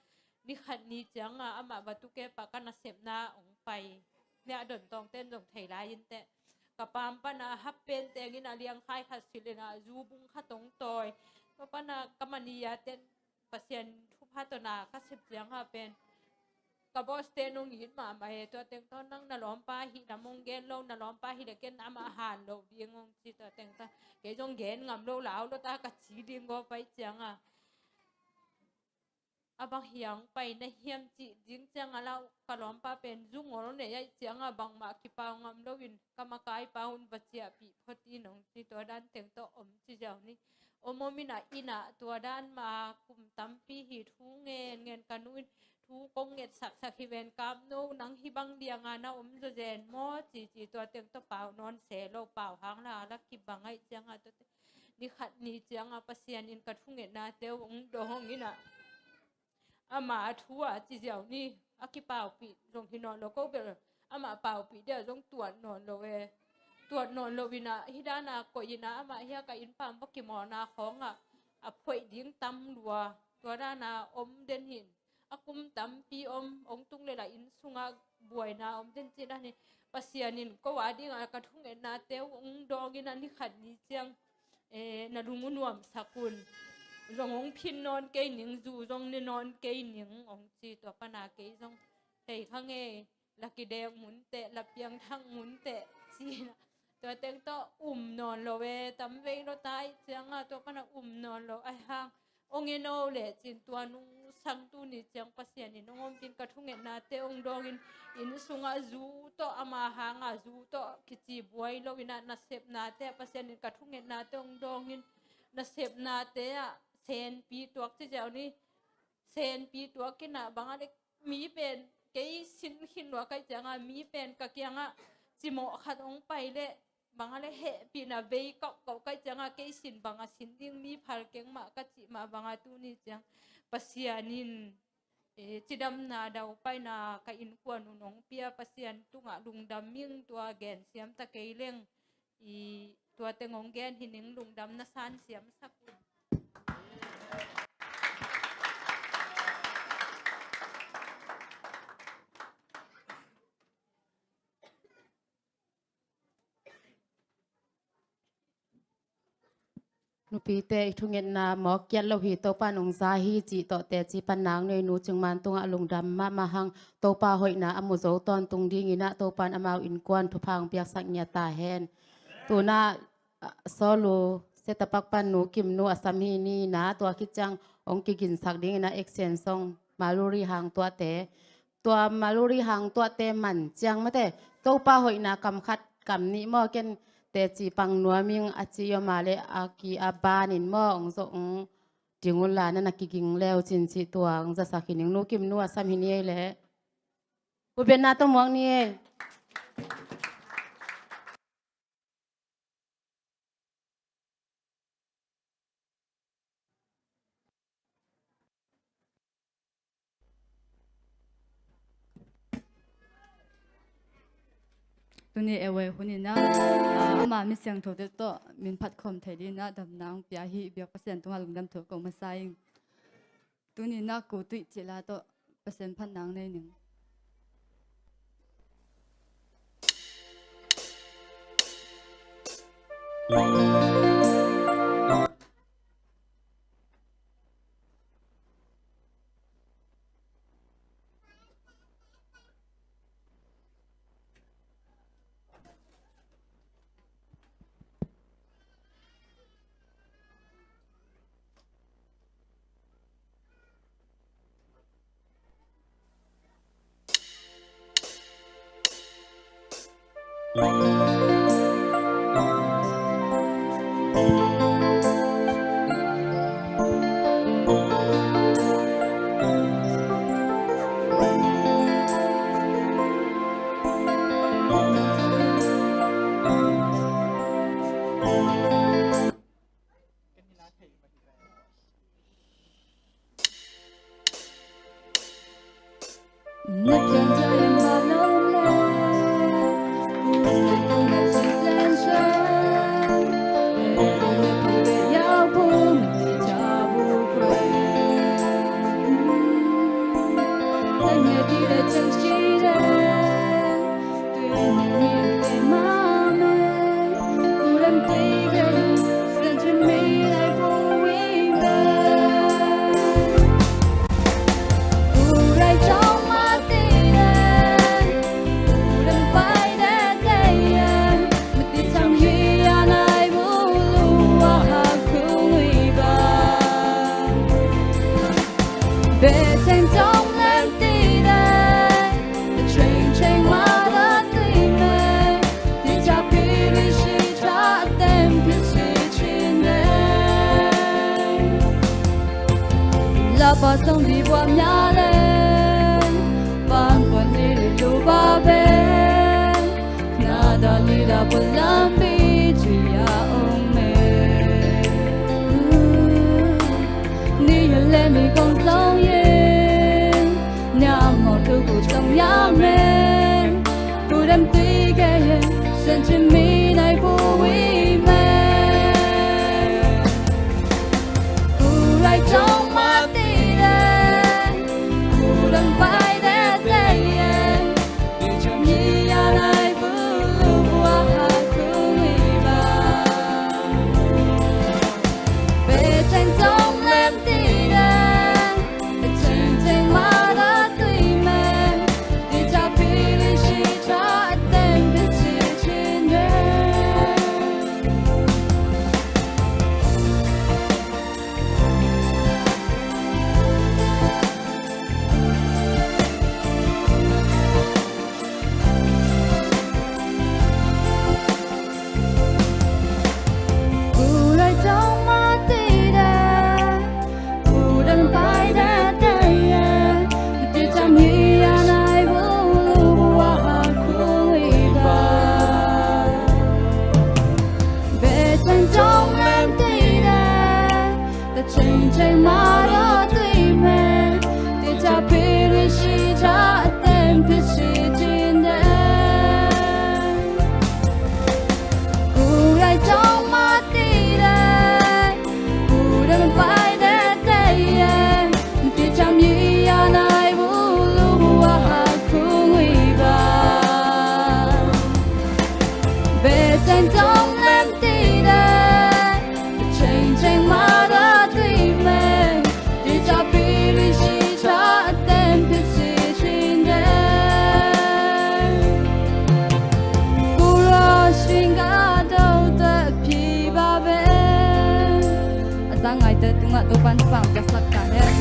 ni khat ni cianga amah batuke pa ka nasepna hong pai. Nia don tawngten zong thei lai in teh ka pam pana hap pen tengin a liangkhai khat silh ina zu bung khat hong tawi. Tua pana ka mani a ten Pasian thupha tawna ka sep cianga pen ka bawste nong it mahmah e. Tua teng tawh nang na lawmpa hih lam hong gen lo na lawmpa hih le ken amah han lo ding hong ci tua teng tawh kei zong gen ngam lo lau lo ta ka ci ding gaw pai cianga a bang hiang pai na hiam cih ding cianga lau ka lawmpa pen zungol nei aih cianga bangmah kipau ngam loin ka makaipa hun va ciahpih phot in hong ci tua dan teng tawh om ci ziau ni. Om om ina ina tua dan ma kum tampi hi thu ngen ngen ka nu in thu kong nget saksak hi ven kap no nang hi bang dianga na om zaw zen maw ci ci tua teng tawh pau nawn se lo pau hang la la kibang aih cianga tua teng ni khat ni cianga Pasian in ka thungetnate uh hong dawng ina ama a thu a ci ziau ni. A kipaupih zong hi nawn lo ko bel ama paupih dia zong tuat nawn lo e. Tuat nawn lo ina hi dana koih ina ama hia ka inn pam va kimawlna khawnga a phoih ding tam lua tua dana om den hin a kum tampi om ong tung lela inn sunga buaina om den ci dan hi. Pasian in ko a dinga ka thungetnate uh ong dawng ina ni khat ni ciang e, na lung uh nuamsak un. Zong hong phin nawn kei ning zu zong ne nawn kei ning hong ci tua pana kei zong thei kha ngei la kidek mun teh la piangthak mun teh ci ina tua teng tawh um nawn lo e tam vei lo ta aih cianga tua pana um nawn lo aih hang ong en o le cin tua nung sang tu ni ciang Pasian in ong om tin ka thungetnate ong dawngin inn sunga zu tawh ama hanga zu tawh kici buai lo ina nasepnate a Pasian in ka thungetnate ong dawngin nasepnate ah senpi tuak ci ziau ni. Senpi tuak ina banga le mi pen kei sin khin lua kai cianga mi pen ka kianga cimawh khat ong pai le bang a le hehpihna vei kauhkauh ka hih ciangah kei sin bang a sin ding mi phal keng mah ka cih mah bangah tuni ciang Pasian in, eh, cidamna daupaina ka innkuan un hong pia, Pasian tungah lungdam ing. Tua gen siam ta kei leng, i, tua teng hong gen hi ning, lungdam na san siam sak un. Nupite i thungetna mawk kiat lo hi, Topa nungza hi cih tawh teci pan nang nei nu Cing Man tungah lungdam mahmah hang. Topa hoihna a mu zo tawntung dingin ah Topa in amau innkuan thupha hong piaksak ngiat ta hen. Tunah, ah, Sawlu Setapak pan nu Kim nu a sam hi ni na, tua khit ciang hong kiginsak dingin ah action song Maluri Hang Tuate, tua Maluri Hang Tuate man ciang mate, Topa hoihna kam khat kam nih maw, ken teci pang nuam ing a ci om a leh a ki a banin maw, hong zawh hong ding unla, na na kiging leu cin cih tua hong zasak hi ning. Nu Kim nu a sam hi ni ei leh. Pubianna tawh muak ni ei. Tuni ei hun in ah, ah, ama mi siangthote tawh min phat khawm thei dingin ah damna hong pia hi. Biak Pasian tungah lungdam thu ko masa ing. Tuni in ah Ku Tuih Cila tawh Pasian phat nang nei ning. Lapa song di buam ya le, pan pan di lu ba be, na da li da pun lam pi ci ya ong me. Ni ya le ni kong song ye, nya mo tu ku song ya me. Ku dem ti ke ye, sen chin mi nai bu wi me. Ku rai chong ma ti de, ku dem pai de de ye. Ni chong yi ya nai bu lu wa ha ku wi ba. Pe cheng chong lem ti de, cheng cheng ma da tui me. Di cha pi li shi cha a tem pi chi chin de. A zangngaite tungah Topa'n thupha piaksak ta hen.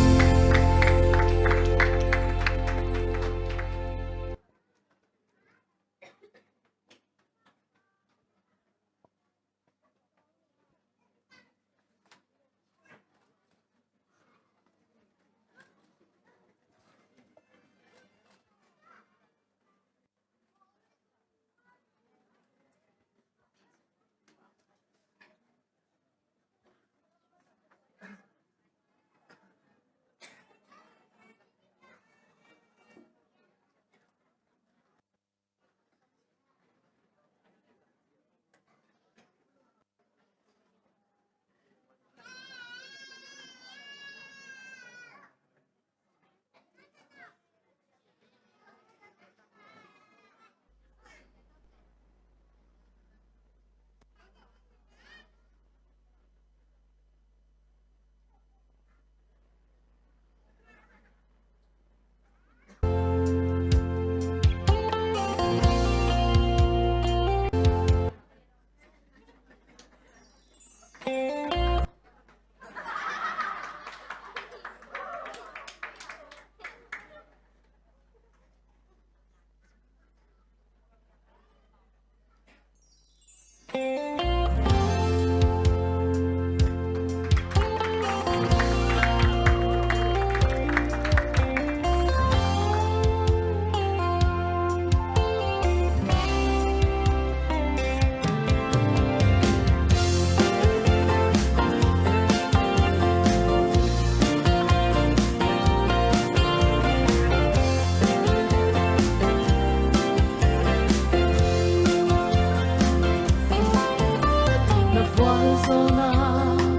Na vualzawlna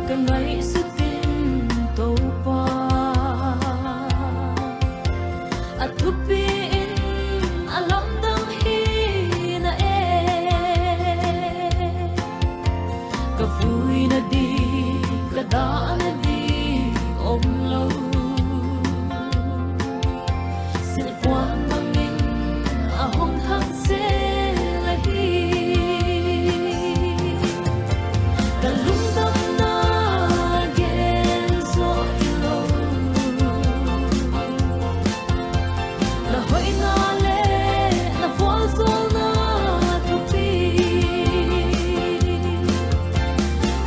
ka ngaihsut in Topa, a thupi in a lamdang hi na e. Ka vui nading, ka dah nading om lo. Silhpuan bangin a hong thang sel ahi. Ka lungdamna gen zawh hi lo. Na hoihna le na vualzawlna thupi.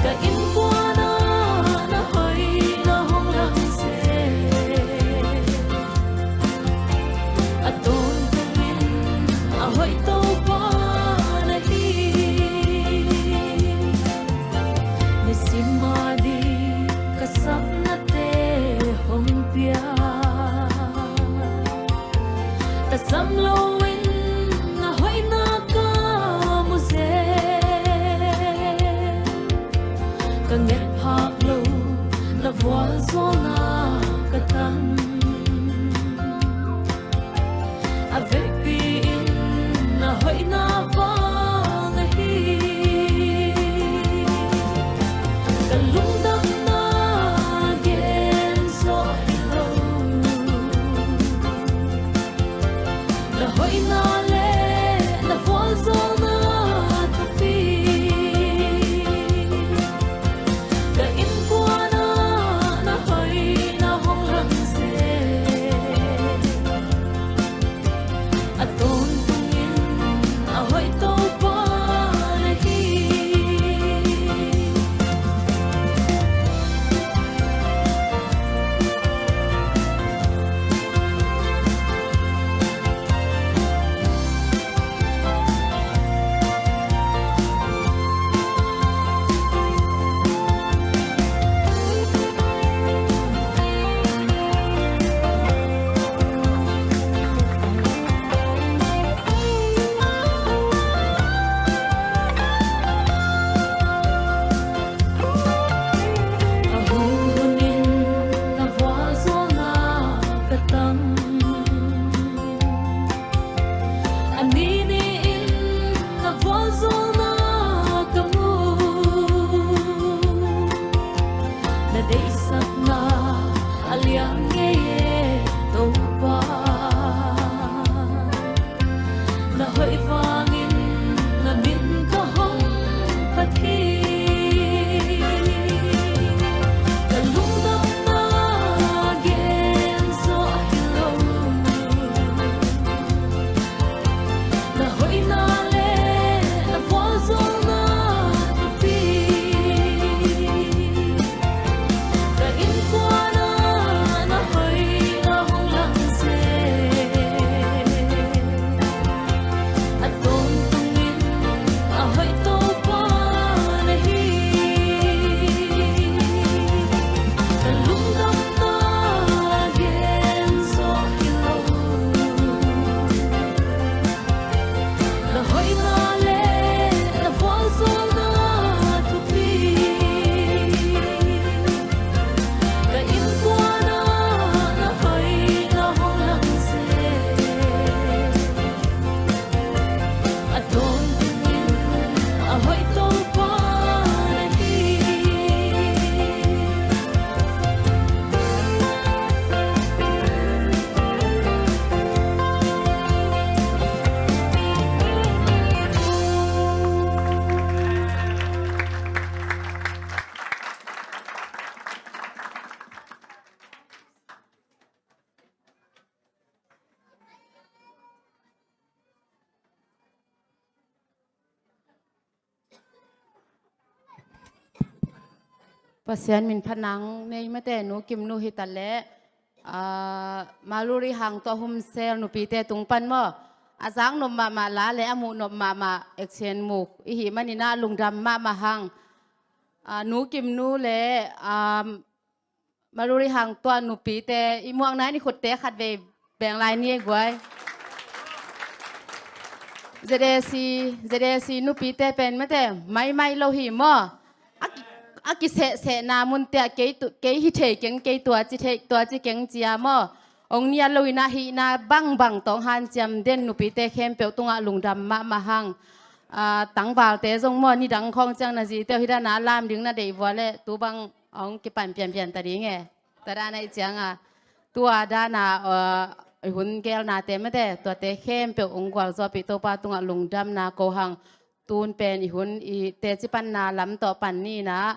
Ka innkuan ah na hoihna hong lang seh. A tawntungin a hoih Topa na hi. Nisim a ding ka sapnate hong pia. Tasam loin na hoihna ka mu zel. Ka nget phak lo na vualzawlna ka tang. A vekpi in na hoihna vang ahi. Ka lungdamna gen zawh hi lo. Na hoihna le na vualzawlna thupi. Ka innkuan ah na hoih Pasian min phat nang nei mate, Nu Kim Nu hi ta leh, ah, Maluri Hang Tuah Hum Sel nupite tung pan maw, a zak nop mahmah la le a muh nop mahmah action muk i hih manin ah lungdam mahmah hang. Ah, Nu Kim Nu le, ah, Maluri Hang Tuah nupite i muakna in i khutte khatvei beng lai ni ei guai. Z A C, Z A C nupite pen mate, maimai lo hi maw. A ki, a kisehsehna munte ah kei tu, kei hi thei keng, kei tua ci thei, tua ci keng cia maw. Ong nia lo in ah hihna bangbang tawng hanciam den nupite khempeuh tungah lungdam mahmah hang. Ah, tangvalte zong maw, nidang khawng ciang na zite uh hih dan a lam ding na deih vua leh tu bang ong kipan pianpian ta ding e. Tua dan ahih ciangin, tua dan a, ah, i hun gelnate mate, tuate khempeuh ong gualzawhpih Topa tungah lungdamna ko hang. Tun pen i hun i teci panna lam tawh pan ni in ah,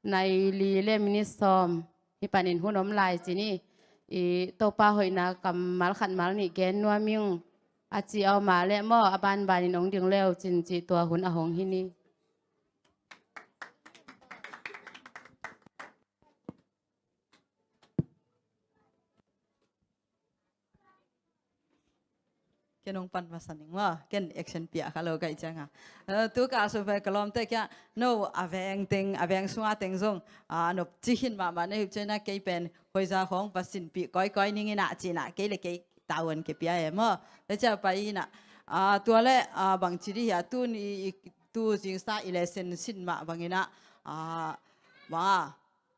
nai li le minit sawm hi panin hun om lai ci ni. I Topa hoihna kammal khat mal nih gen nuam ing. A ci a om a leh maw, a banbanin ong ding le uh cin ci, tua hun a hong hi ni. Ken ong pan masa ning maw, ken action pia kha lo ka hih ciangin. Eh, tu ka sung pen ka lawmte kiangah, no, a veng teng, a veng sunga teng zong, ah, nop ci khin mahmah na hi uh ciangin ah kei pen hoiza khawng va sinpih kawikawi ning in ah ci in ah kei le kei tavuan kipia e maw. Tua ciang pai in ah, ah, tua leh, ah, bangci dih hia, tuni, i, tu zingsa i lesson sin mah bangin ah, ah, bang a,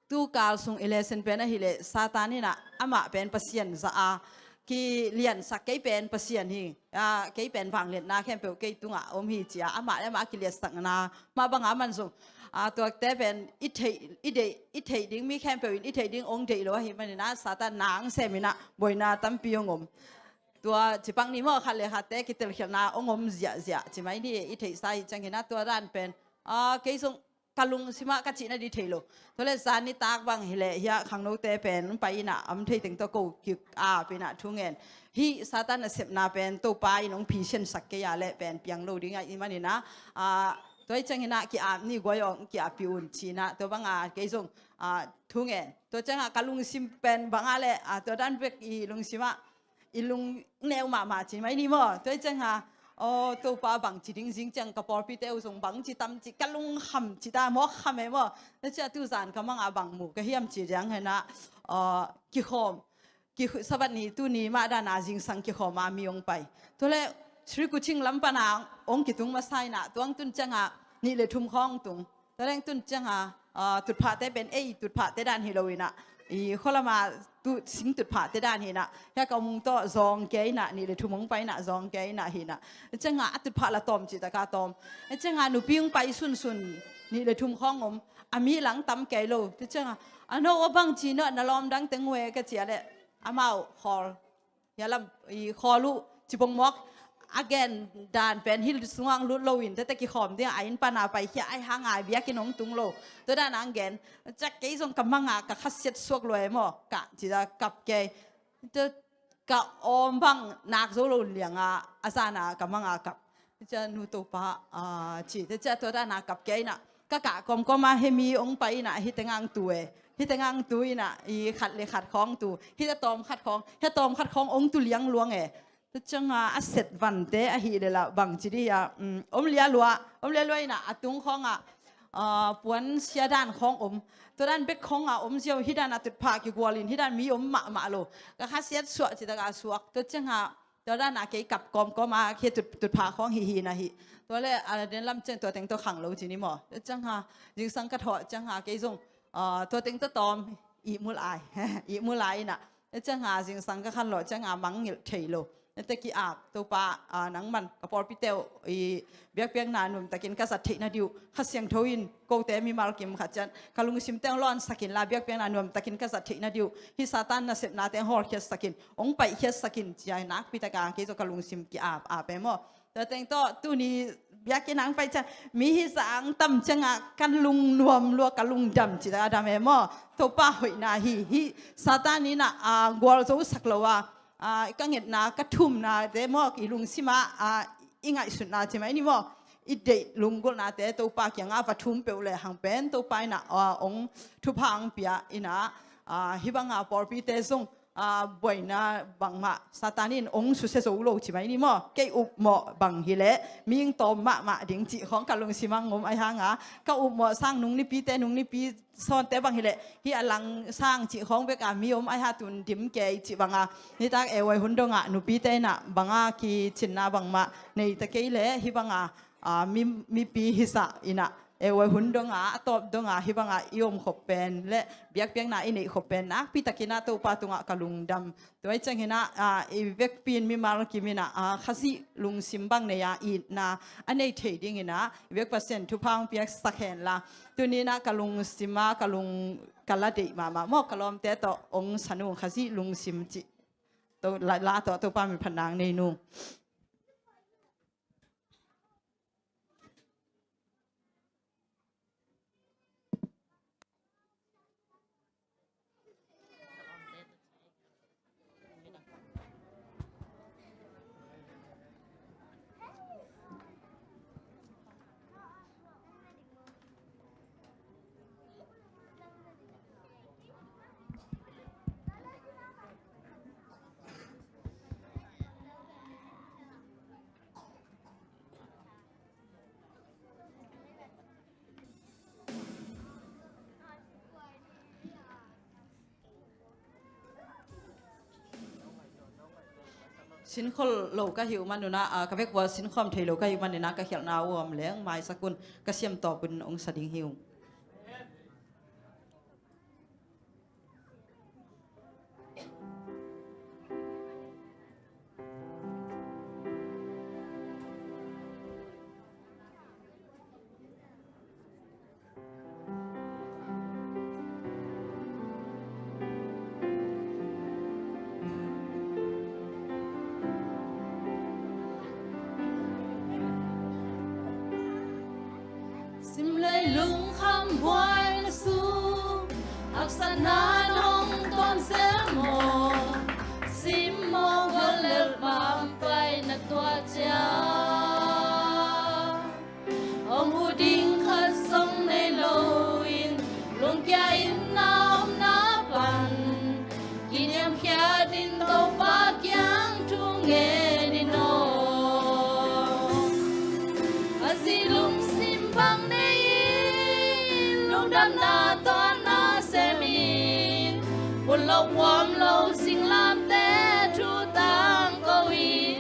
tu kal sung i lesson pen ahih leh Satan in ah amah pen Pasian za a, kiliansak kei pen Pasian hi, ah, kei pen vangliatna khempeuh kei tungah om hi ci a, amah le amah a kiliatsakna mah bang a, aman zong, ah, tuate pen i theih, i deih, i theih ding, mi khempeuh in i theih ding ong deih lo ahih manin ah Satan na ong sem in ah buaina tampi ong om. Tua ci pak ni maw, khat le khatte kitelkhialhna ong om ziahziah ci mai ni, i theihsa ahih ciangin ah tua dan pen, ah, kei zong ka lungsim ah ka cih nading thei lo. Tua leh zan nitak bang hi leh hiah khangnote pen pai in ah, om thei teng tawh ko ki-ap in ah thu ngen. Hih Satan nasepna pen Topa in ong phisiansak kei a leh pen piang lo ding ahih manin ah, ah, tua ahih ciangin ah ki-ap ni guai aw, ki-appih un ci in ah, tua bang a kei zong, ah, thu ngen. Tua ciangin ah ka lungsim pen bang a leh, ah, tua dan bek i lungsim ah i lungneu mahmah ci mai ni maw. Tua ahih ciangin ah, aw, Topa, bangci ding, zing ciang ka pawlpite uh zong bangci tam ci, ka lungkham ci ta maw, kham e maw. Tua ciang tu zan ka mang a bang mu ka hiam ci ciangin ah, aw, kikhawm, ki, Sabbath ni, tuni mah dan a zingsang kikhawm a mi ong pai. Tua leh Sri Kuching lam pan a ong kitung masa in ah, tua ong tun ciangin ah nih le thum khawng tung. Tua leh tun ciangin ah, ah, tutphahte pen ei tutphahte dan hi lo in ah, i khualam a tu sing tutphahte dan hi in ah, hiah ka mung tawh zawng kei in ah, nih le thum ong pai in ah zawng kei in ah hi in ah. Ciangin ah a tutphah la tawm cih tak a tawm. Ciangin ah nupi ong pai sunsun, nih le thum khawng om, a mi lang tam kei lo. Tua ciangin ah, a no, a bangci no na lawm dang teng uh e ka ci a leh, amau khawl, hia lam, i khawl uh, cipong mawk, a gen dan pen hih sungah lut lo in, tete kikhawm ding a inn pan a paikhia, ahih hang a biakinn ong tung lo. Tua dan a ong gen. Ciang kei zong ka mang a ka khasiat suak lua e maw, ka ci a kap kei. Tua ka awm bang nak zo lo liang a, a zan a ka mang a kap. Cia, Nu Topa, ah, ci, tua ciang tua dan a kap kei in ah, ka kah kawmkawm a, hih mi ong pai in ah, hih teng a ong tu e. Hih teng a ong tu in ah, i khat le khat khawng tu. Hih a tawm khat khawng, hih a tawm khat khawng ong tu liangluang e. Tua ciangin ah a set vante ahih leh lah bangci dih hia, um, om lialua, om lialua in ah a tung khawng ah, ah, puan sia dan khawng om. Tua dan bek khawng ah om ziau, hih dan a tutphah kigual in, hih dan mi om mahmah lo. Ka khasiat suak cih tak a suak. Tua ciangin ah tua dan a kei kap kawmkawm a, kei tut, tutphah khawng hih hi in ah hi. Tua leh a den lam ciang tua teng tawh khanglo ci ni maw. Tua ciangin ah zingsang ka thawh ciangin ah kei zong, ah, tua teng tawh tawm ihmul ai. Ihmul ai in ah. Tua ciangin ah zingsang ka khanlawh ciangin ah mangngilh thei lo. Tua teh ki-ap, Topa, ah, nangman ka pawlpite uh i biakpiakna nuamtakin ka zat theih nading uh, Kha Siangtho in kote mimal kim khat ciang ka lungsimte ong lawnsak inla, biakpiakna nuamtakin ka zat theih nading uh, hih Satan nasepnate ong hawlkhiatsak in, ong paihkhiatsak in, ci-a nakpi takin kei zong ka lungsim ki-ap ap e maw. Tua teng tawh tuni biakinn ah ong pai ciang mi hih zah ong tam ciangin ah ka lungnuam lua, ka lungdam cih tak a dam e maw. Topa hoihna hi, hih Satan in ah, ah, gualzosak lo a, ah, ka ngetna, ka thumnate maw, i lungsim ah, ah, i ngaihsutna ci mai ni maw, i deih lunggulhnate Topa kiangah va thum peuh lehang pen Topa in ah, ah, hong thupha hong pia in ah, ah, hih banga pawlpite zong, ah, buaina bangmah Satan in hong susia zo lo ci mai ni maw. Kei upmawh bang hileh mihing tawm mahmah ding cih khawng ka lungsim ah hong om ahih hanga, ka upmawh sang nung nipite, nung nipi sawnte bang hileh hih a lang sang cih khawng bek a mi om ahih hang tun dim kei cih banga, nitak A Y hun dongah nupite in ah banga kicinna bangmah nei ta kei leh hih banga, ah, mi, mipi hisah in ah A Y hun dongah, a tawp dongah hih banga i om khop pen leh biakpiakna i neih khop pen nakpi takin ah Topa tungah ka lungdam. Tua ahih ciangin ah, ah, i vekpi in mimal kim in ah, ah, Khazih lungsim bang nei a itna a nei thei dingin ah i vek Pasian thupha hong piaksak hen la. Tuni in ah ka lungsim ah, ka lung, ka la deih mahmah maw, ka lawmte tawh hong sa nung Khazih lungsim cih. To, la, la tawh Topa min phatna hong nei nung. Sinkhol lo ka hih uh manun ah, ah, ka vekpi-a sinkhawm thei lo ka hih uh manin ah ka khialhna uh om leng maisak un, ka siam tawp un hong sa ding hi ung. Simlei lungkham buaina sung, haksatna nong tuam zel maw? Sim maw, guallel pampai na tuah ciang. Hong huh ding khat zong nei loin, lungkia in na omna pan kiniamkhiat in Topa kiang thu ngen in aw. Khazih lungsim bang nei in, lungdamna tawh na sem in, pullo puam lo singlamteh thu tangko in.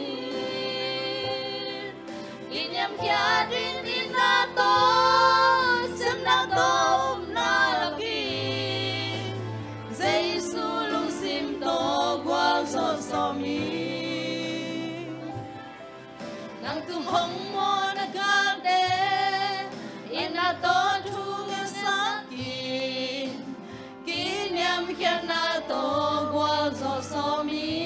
Kiniamkhiat in itna tawh, sepna tawh upna lakin, Jesu lungsim tawh gualzawh sawm in. Nang tung hong mawhna galte, itna tawh thu ngetsak in, kiniamkhiatna tawh gualzawh sawm in.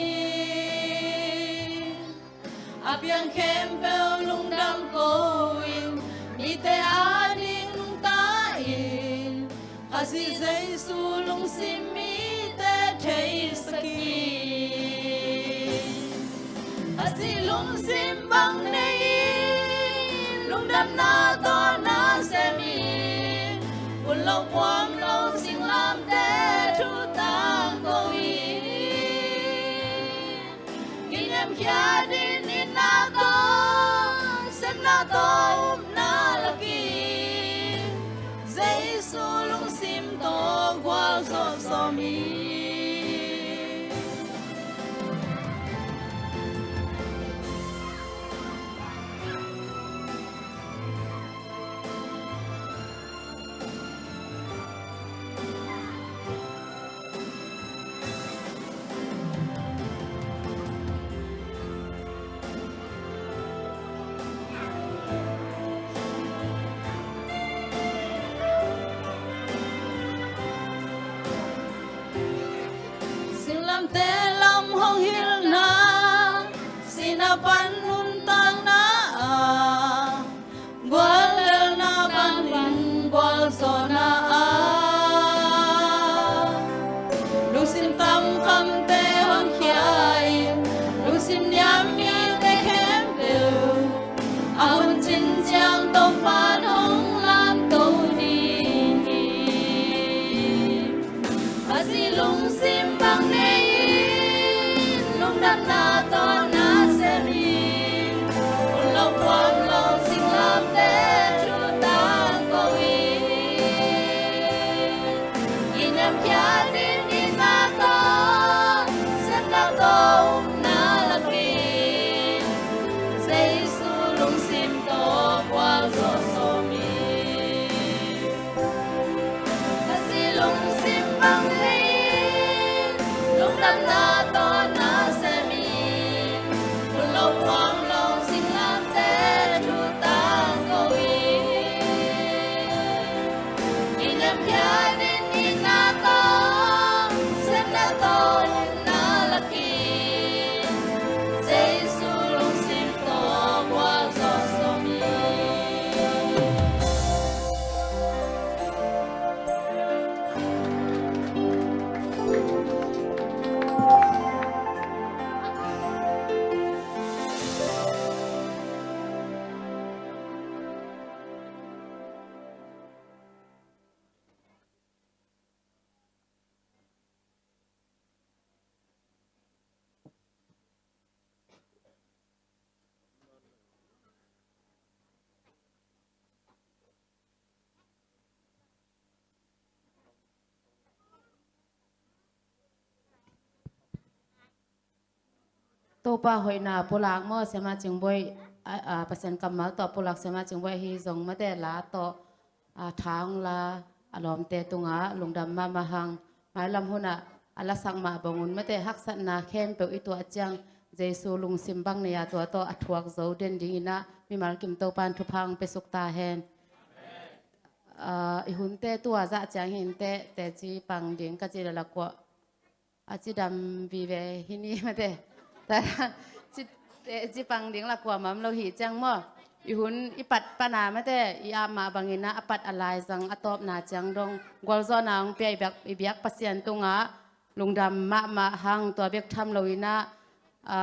A piang khempeuh lungdam ko-in, mite ading nungta in, Khazih Jesu lungsim mite theisak in. Khazih lungsim bang nei in, lungdamna tawh na sem in, pullo puam lo singlamteh thu tangko in. Kiniamkhiat in itna tawh, sepna tawh upna lakin, Jesu lungsim tawh gualzawh sawm in. Singlamteh lam hong hilhna, sihna pan nuntakna ah, guallelhna panin gualzawhna ah, lungsim tam khamte honkhia in, lungsim niam mite khempeuh a hun cin ciang Piatin itna tawh, sepna tawh upna lakin, Jesu lungsim tawh gualzawh sawm in. Khazih lungsim bang nei in, lungdamna tawh na sem in, hun lo puang lo singlamteh thu tangko in. Inn lam piatin itna tawh, sepna tawh upna lakin, Jesu lungsim tawh gualzawh sawm in. Topa hoihna pulak maw, Siama Cingbuai, a, a, Pasian kammal tawh pulak Siama Cingbuai ahi zong mate la tawh, a, tha hong la, a lawmte tungah lungdam mahmah hang. Mailam hunah a lasak mah bangun mate haksatna khempeuh i tuah ciang Jesu lungsim bang nei a tua tawh a thuak zo den dinginah mimal kim Topa in thupha hong pia suk ta hen. A, i hunte tua zah ciang hinte teci pang ding ka ci lala kuah a cidam vive hi ni mate. Ci, te, ci pang ding la kuamah om lo hi ciang maw. I hun i pat pana mate, i ap mah banginah a pat a laizang a tawpna ciang dong gualzawhna hong pia i biak, i biak Pasian tungah lungdam mahmah hang. Tua bek tham loinah, a,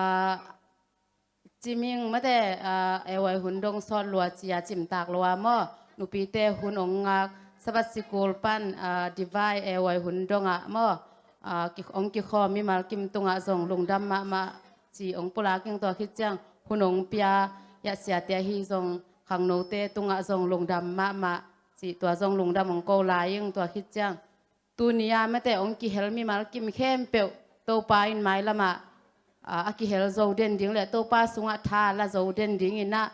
Ciming mate, a, ewai hun dong sawt lua cia cimtak lua maw. Nupite hun ong ngak, Sabbath sikul pan, a, divai ewai hun dongah maw. A, ki, ong kikhawm mimal kim tungah zong lungdam mahmah ci ong pulak ing. Tua khit ciang hun ong pia, iah siate ahi zong khangnote tungah zong lungdam mahmah ci tua zong lungdam ong ko lai ing. Tua khit ciang tuni a mate ong kihel mimal kim khempeuh Topa in mailamah, a, a kihel zo den ding le Topa sungah tha la zo den dinginah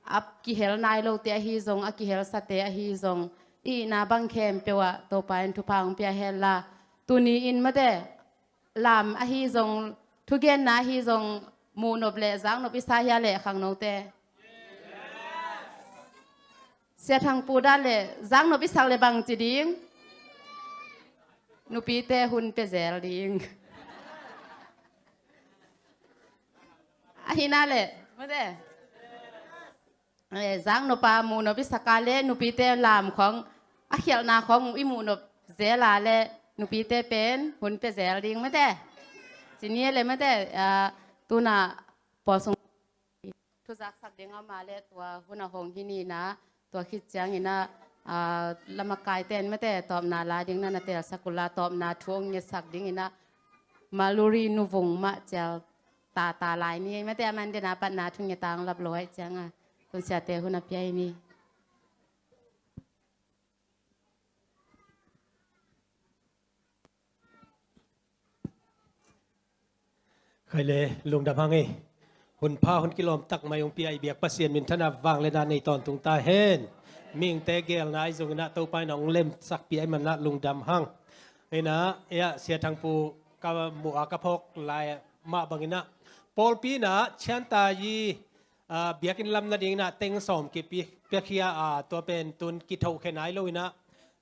a kihel nai lote ahi zong, a kihelsate ahi zong, i itna bang khempeuh ah Topa in thupha hong pia hen la. Tuni in mate lam ahi zong, thugenna ahi zong, muhnop le zaknop i sa hia le khangnote? Sia Thangpu dan le zaknop i sak le bang ci ding? Nupite hun pia zel ding. Ahina le mate, eh, zaknop a muhnop i sak a le nupite lam khong, a khialhna khong i muhnop zel a le nupite pen hun pia zel ding mate. Ci ni le mate, a, tuna pawl sung thuzak sak ding a om a le tua hun a hong hi ni na, tua khit ciangin a, a, lamakaite in mate tawpna la ding na na telsak uh la, tawpna thu hong ngetsak dingin a Maluri Nuvung mah cial tata lai ni mate, a man den a patna thu ngetang lap lo ahih ciang a, tun siate hun a pia hi ni. Khai le, lungdam hang ei. Hun pha hun kilawm tak mai hong pia i biak Pasian minthanna vang le dan nei tawntung ta hen. Mihingte gelna ahi zongin a Topa in a hong lemsak pia ahih manin a lungdam hang. Ina, ea, Sia Thangpu ka muh a ka phawk lai mah bangin a pawlpi in a Chiantayi, a, biakinn lam nadingin a teng sawm kipi, piakhia a, tua pen tun kithohkhe nai lo in a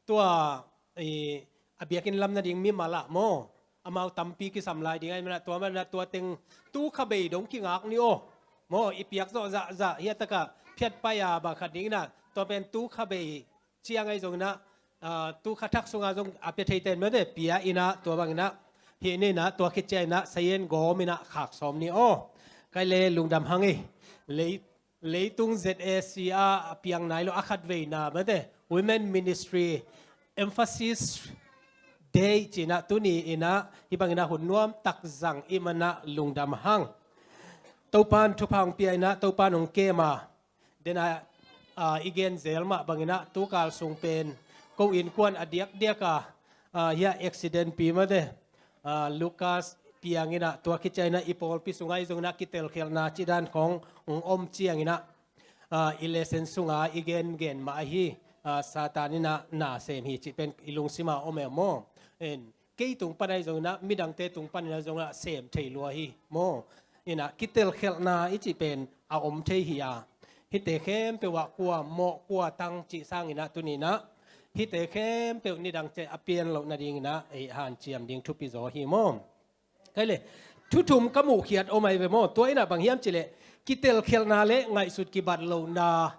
tua, i, a biakinn lam nading mimal ah maw, amau tampi kisam lai ding ahih manin a tua manin a tua teng tu kha bei dong kingak ni aw. Maw, i piak zawh zahzah hiah takah phiat pai a bang khat dingin a tua pen tu kha bei ciang ahi zongin a, a, tu kha thak sungah zong a pia theite in mate pia in a tua bangin a hih ni in a tua khit ciangin a sayen gawm in a khak sawm ni aw. Khai le lungdam hang ei. Lei Leitung Z A C a piang nai lo a khatveina mate, Women Ministry Emphasis Day ci-in a tuni in a hih bangin a hun nuam tak zang i hih manin a lungdam hang. Topa in thupha hong pia in a Topa in hong kem a, den a, a, i gen zel mah bangin a tukal sung pen ko innkuan a diakdiak a, ah, hiah accident pi mate, ah, Lucas piang inah tua khit ciang inah i pawlpi sungah ahi zong inah kitelkhialhna cih dan khawng hong om ciang inah, ah, i lesson sungah i gengen mah ahi, ah, Satan inah na sem hi cih pen i lungsima om e maw? En, kei tung pan ahi zong inah midangte tung pan inah zong inah sem thei lua hi maw? Inah kitelkhialhna i cih pen a om thei hi a, hihte khempeuh ah kua mawh kua tang cih sang inah tuni inah hihte khempeuh nidang ciang a pian loh nading inah ei hanciam ding thupi zaw hi maw? Kai le, thu thum ka muhkhiat om ahi ve maw? Tua inah bang hiam cih leh kitelkhialhna le ngaihsut kibat lohna.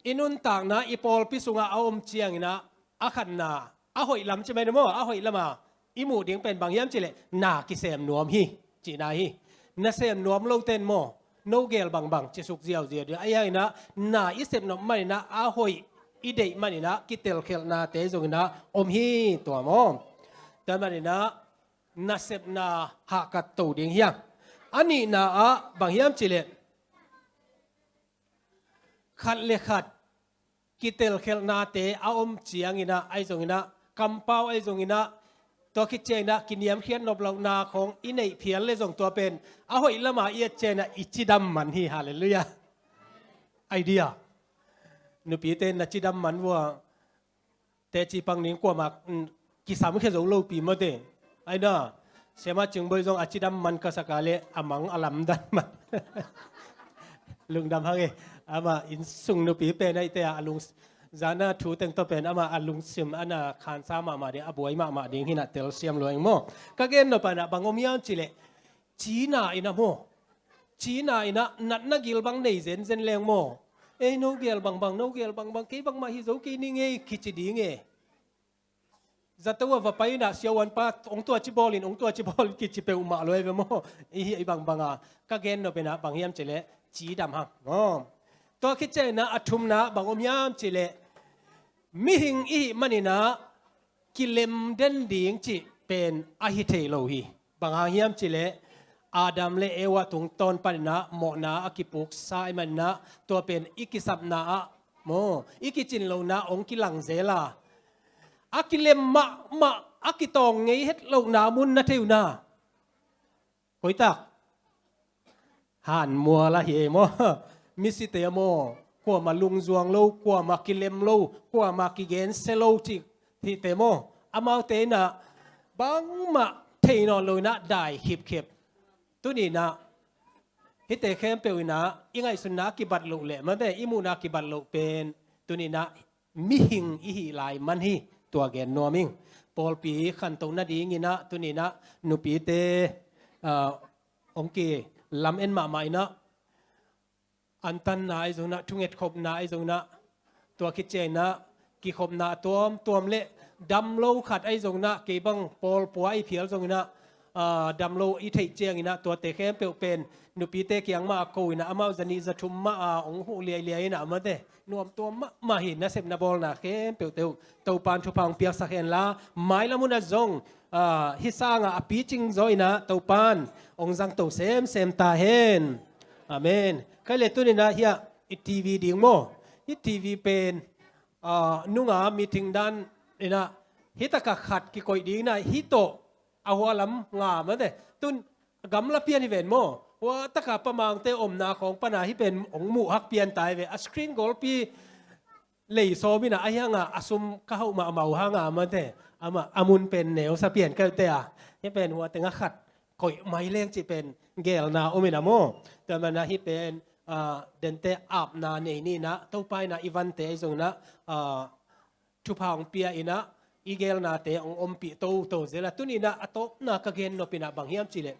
I nuntakna i pawlpi sungah a om ciang inah a khatna, a hoih lam ci mai na maw, a hoih lama i muh ding pen bang hiam cih leh na kisem nuam hi cihna hi. Na sem nuam loten maw, no gel bangbang ci suk ziauziau ding. Ahi hang inah na i sep nop man inah a hoih i deih man inah kitelkhialhnate zong inah om hi tua maw? Tua man inah nasepna hahkat to ding hi hang. A nihna ah bang hiam cih leh khat le khat kitelkhialhnate a om ciang inah ahi zong inah kampau ahi zong inah tua khit ciang inah kiniamkhiat nop lohna khawng i neih phial le zong tua pen a hoih lama i et ciang inah i cidam man hi. Halleluiah. Idea. Nupite na cidam man vua teci pang ning kuamah, mm, kisam khia zo lopi mawte. Aina, Siama Cing Boi zong a cidam man ka sak a le a mang a lamdan man. Lungdam hang e. Ama inn sung nupi pen aite a lung zana thu teng tawh pen ama a lungsim ana khansa mahmah ding, a buai mahmah ding hinah telsiam lua ing maw? Ka gen nop a inah bang om hiam cih leh cina inah maw? Cina inah natna gil bang nei zenzen leng maw? Ei, no gel bangbang, no gel bangbang, kei bangmah hi zo kei ning ei kici ding e. Zato a va pai inah siavuanpa ong tua ci bawlin, ong tua ci bawlin kici peuhmah lua ei ve maw? Ihi ei bangbanga ka gen nop inah bang hiam cih leh cidam hang maw? Tua khit ciang inah a thumna bang om hiam cih leh mihing ihi man inah kilem den ding cih pen ahi thei lo hi. Bang hang hiam cih leh Adam le Eva tungtawn pan inah mawhna a kipuksa i man inah tua pen i kisapna ah maw, i kicin lohna ong kilang zel a, a kilem mahmah a kitawng ngei het lohna mun na thei uh na. Koitak? Han mual ahi ei maw? Misite maw? Kuamah lungzuang lo, kuamah kilem lo, kuamah kigensia lo cih hihte maw? Amaute inah bangmah thei nawn lo inah dai khipkhep. Tuni inah hihte khempeuh inah i ngaihsutna kibat loh leh mate i muhna kibat loh pen tuni inah mihing ihi lai man hi. Tua gen nuam ing. Pawlpi khanto nading inah tuni inah nupite, ah, ong kilam en mahmah inah antanna ahi zong inah, thungetkhopna ahi zong inah, tua khit ciang inah kikhopna a tuamtuam le damlo khat ahi zong inah, kei bang pawlpua i phial zong inah, ah, damlo i theih ciang inah tuate khempeuh pen nupite kiang mah a ko inah amau zanih zathum mah a ong huh liailiai inah mate nuamtuam mahmah hi. Nasepna bawlna khempeuhte uh Topan thupha hong piaksak hen la, mailam hun ah zong, ah, hih sangah a picing zaw inah Topan hong zangto semsem ta hen. Amen. Kai le tuni inah hiah i TV ding maw? I TV pen, ah, nunga meeting dan inah hih takah khat kikoih ding inah hih tawh a hua lam nga mate. Tun gamla pian hi ven maw? Hua taka pamangte omna khawng pana hih pen ong muh hak pian ta hi ve. A screen golpi lei sawm inah ahi hanga a sum ka hauh mahmah uh hanga mate. Amah a mun pen neusa pian ka hite a. Hih pen hua tengah khat koih mai leng cih pen gelna om inah maw? Tua mana hih pen, ah, dente apna nei ni inah Topa inah i vante ahi zong inah, ah, thupha hong pia inah i gelnate hong ompih toto zel a. Tuni inah a tawpna ka gen nop inah bang hiam cih leh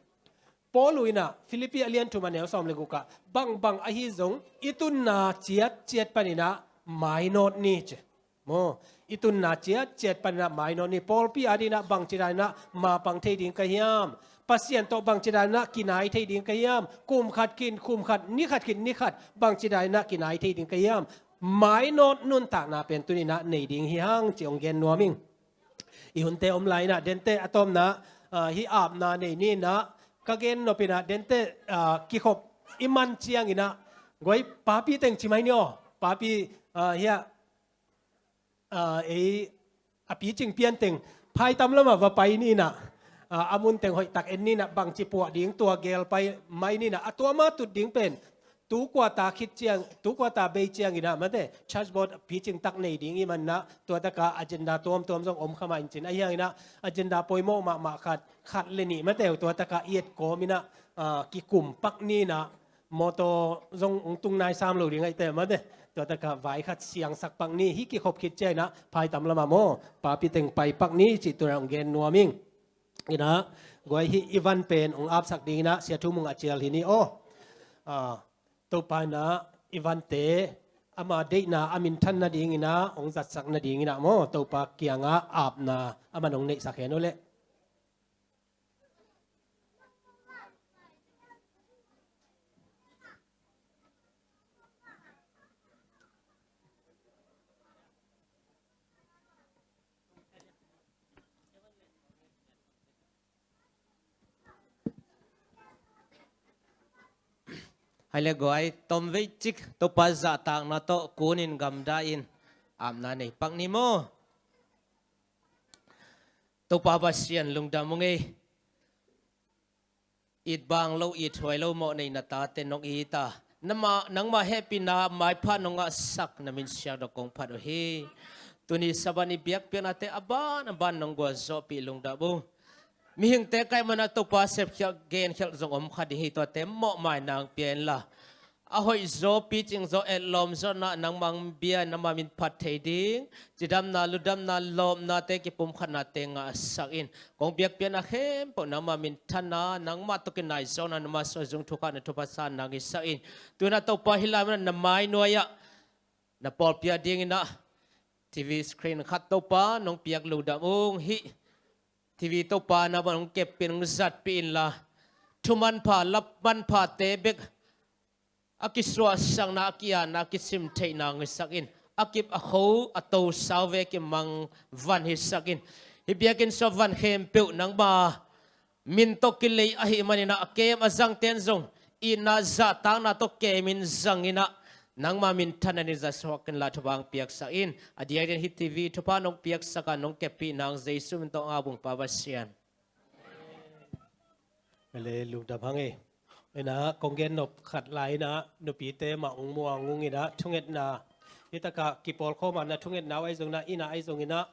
Paul uh inah Philippi a lian thum a neu sawm le gukah bangbang ahi zong i tunna ciatciat pan inah mainawt ni ci. Maw, i tunna ciatciat pan inah mainawt ni. Pawlpi ading inah bangci dan inah mapang thei ding ka hiam? Pasian tawh bangci dan inah kinai thei ding ka hiam? Kum khat khin kum khat, ni khat khin ni khat bangci dan inah kinai thei ding ka hiam? Mainawt nuntakna pen tuni inah nei ding hi hang ci hong gen nuam ing. I hunte om lai inah dente a tawpna, ah, hih apna nei ni inah ka gen nop inah dente, ah, kikhop i man ciang inah guai papi teng ci mai ni aw. Papi, ah, hiah, ah, ei a picing pian teng phaitam lamah va pai ni in ah, a, a mun teng hoih tak en ni in ah, bangci puah ding tua gel pai mai ni in ah, a tua ma tut ding pen tu quarter khit ciang, tu quarter bei ciang in ah, mate, church board picing tak nei ding i hih man in ah, tua tak a agenda tuamtuam zong om kha mah in cin, ahih hang in ah agenda poimawh mahmah khat, khat le nih mate, tua tak a i et kawm in ah, a, kikum pak ni in ah, mawtaw zong hong tung nai sam lo ding ahih teh mate, tua tak a vai khat siangsak pak ni, hih kikhop khit ciang in ah phaitam lamah maw, papi teng pai pak ni cih tu in ah hong gen nuam ing. In ah, guai, hih i van pen hong apsak ding in ah Sia Thu Mung a cial hi ni aw. A, Topa in ah i vante ama deihna a minthan nading in ah hong zatsak nading in ah maw, Topa kiangah apna aman hong neihsak hen uh leh. Hai le guai, tom vei cik Topa zahtakna tawh kunin gamdah in apna nei pak ni maw. Topa Pasian lungdam ung ei. It bang lo, it huai lo mawh nei na tate nong it a, nangmah, nangmah hehpihna maipha nong ngahsak na min siangtho kong phat uh hi. Tuni Sabbath ni biakpiaknate a ban a ban nong gualzawhpih lungdam uh. Mihingte ka hih manin ah Topa sepkhialh genkhialh zong om kha ding hi, tuate mawhmai nang pia inla, a hoihzaw picingzaw etlawmzawhna nangmah hong bia in nangmah min phat thei ding, cidamna, ludamna, lawpnate, kipumkhatnate ngahsak in. Kong biakpiakna khempeuh nangmah minthan a, nangmah tawh kinaizawhna, nangmah suahzung thukhahna thupha sa nang hisak in. Tu in ah Topa hih lai munah na mai nuai-ah na pawlpi a ding in ah TV screen khat Topa nong piak lungdam ung. Hih TV Topa nangmah hong keppih in, hong zatpih inla, thu manpha, lap manphate bek a kisuahsakna, a ki-atna, a kisim theihna hong hisak in. A kip a kho, a to sau ve kimang van hisak in. Hih biakinn sung a van khempeuh nangmah min tawh kilei ahih manin ah, a kem a zangte'n zong itna zahtakna tawh kemin zang in ah, nangmah minthanna in zasuak inla thupha hong piaksak in. A diakdiakin hih TV thupha nong piaksak a, nong keppih nang Jesu min tawh hong ap ung Pa Pasian. Amen. Lungdam hang ei. In ah kong gen nop khat lai in ah, nupite mah hong muang ung in ah, thungetna, hih tak a kipawlkhawm a na thungetna uh ahi zongin ah, in ah ahi zongin ah,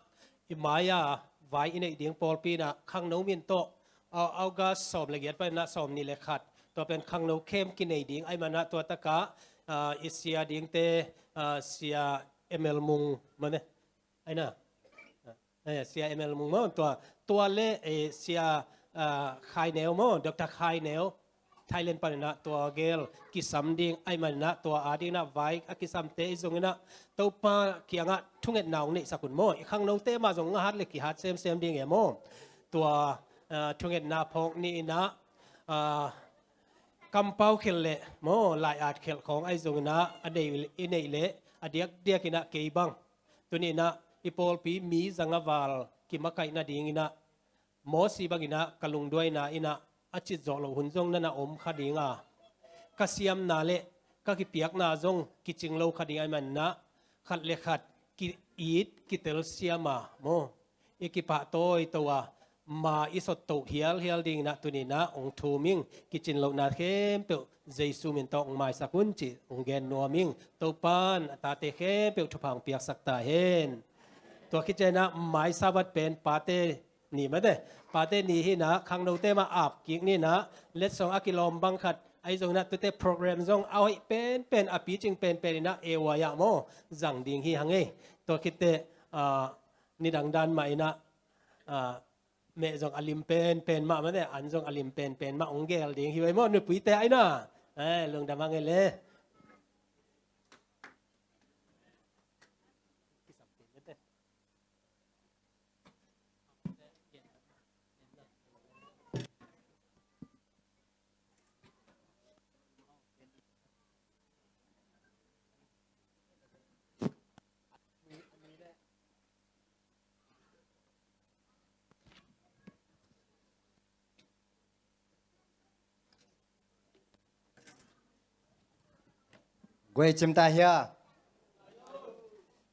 i mai-a vai i neih ding pawlpi in ah khangno min tawh, Au-, August sawm le giat panin ah sawmnih le khat, tua pen khangno camp kinei ding ahih manin ah, tua tak ah, a, i sia dingte, a, Sia M L Mung mah ne. Ai na. Eh, Sia M L Mung maw, tua, tua le, eh, Sia, ah, Khai Neu maw, Doctor Khai Neu, Thailand panin ah tua gel kisam ding ahih manin ah, tua a dingin ah vai a kisamte i zongin ah, Topa kiangah thungetna hong neihsak un maw. I khangnote mah zong a hat le kihat semsem ding e maw. Tua, ah, thungetna phawk ni in ah, ah, kampau khelh le maw, lai-at khelh khawng ahi zongin ah, a nei, i neih le a diakdiakin ah kei bang, tuni in ah i pawlpi mi zanga val kimakaih nadingin ah, Mosi bangin ah ka lungduaina in ah a cit zawh loh hun zong na na om kha ding a, ka siamna le ka kipiakna zong kicing lo kha ding ahih manin ah, khat le khat ki-it kitelsiam a maw, i kipahtawi to a, ma i sotto hialhial dingin ah tuni in ah hong thum ing. Kicin lohna khempeuh Jesu min tawh hong maisak un cih hong gen nuam ing. Topa'n a tate khempeuh thupha hong piaksak ta hen. Tua khit ciangin ah mai Sabbath pen pate ni mah te, pate ni hi in ah, khangnote mah ap kik ni in ah, letsong a kilawm bang khat ahi zongin ah, tute program zong a hoih penpen, a picing penpen in ah, A Y ah maw, zang ding hi hang ei. Tua khit teh, ah, nidang dan mah in ah, ah, meh zong a lim penpen mah mah te, an zong a lim penpen mah hong gel ding hi vai maw, nupuite ai na. Eh, lungdam hang ei le. Guai, cim ta hia?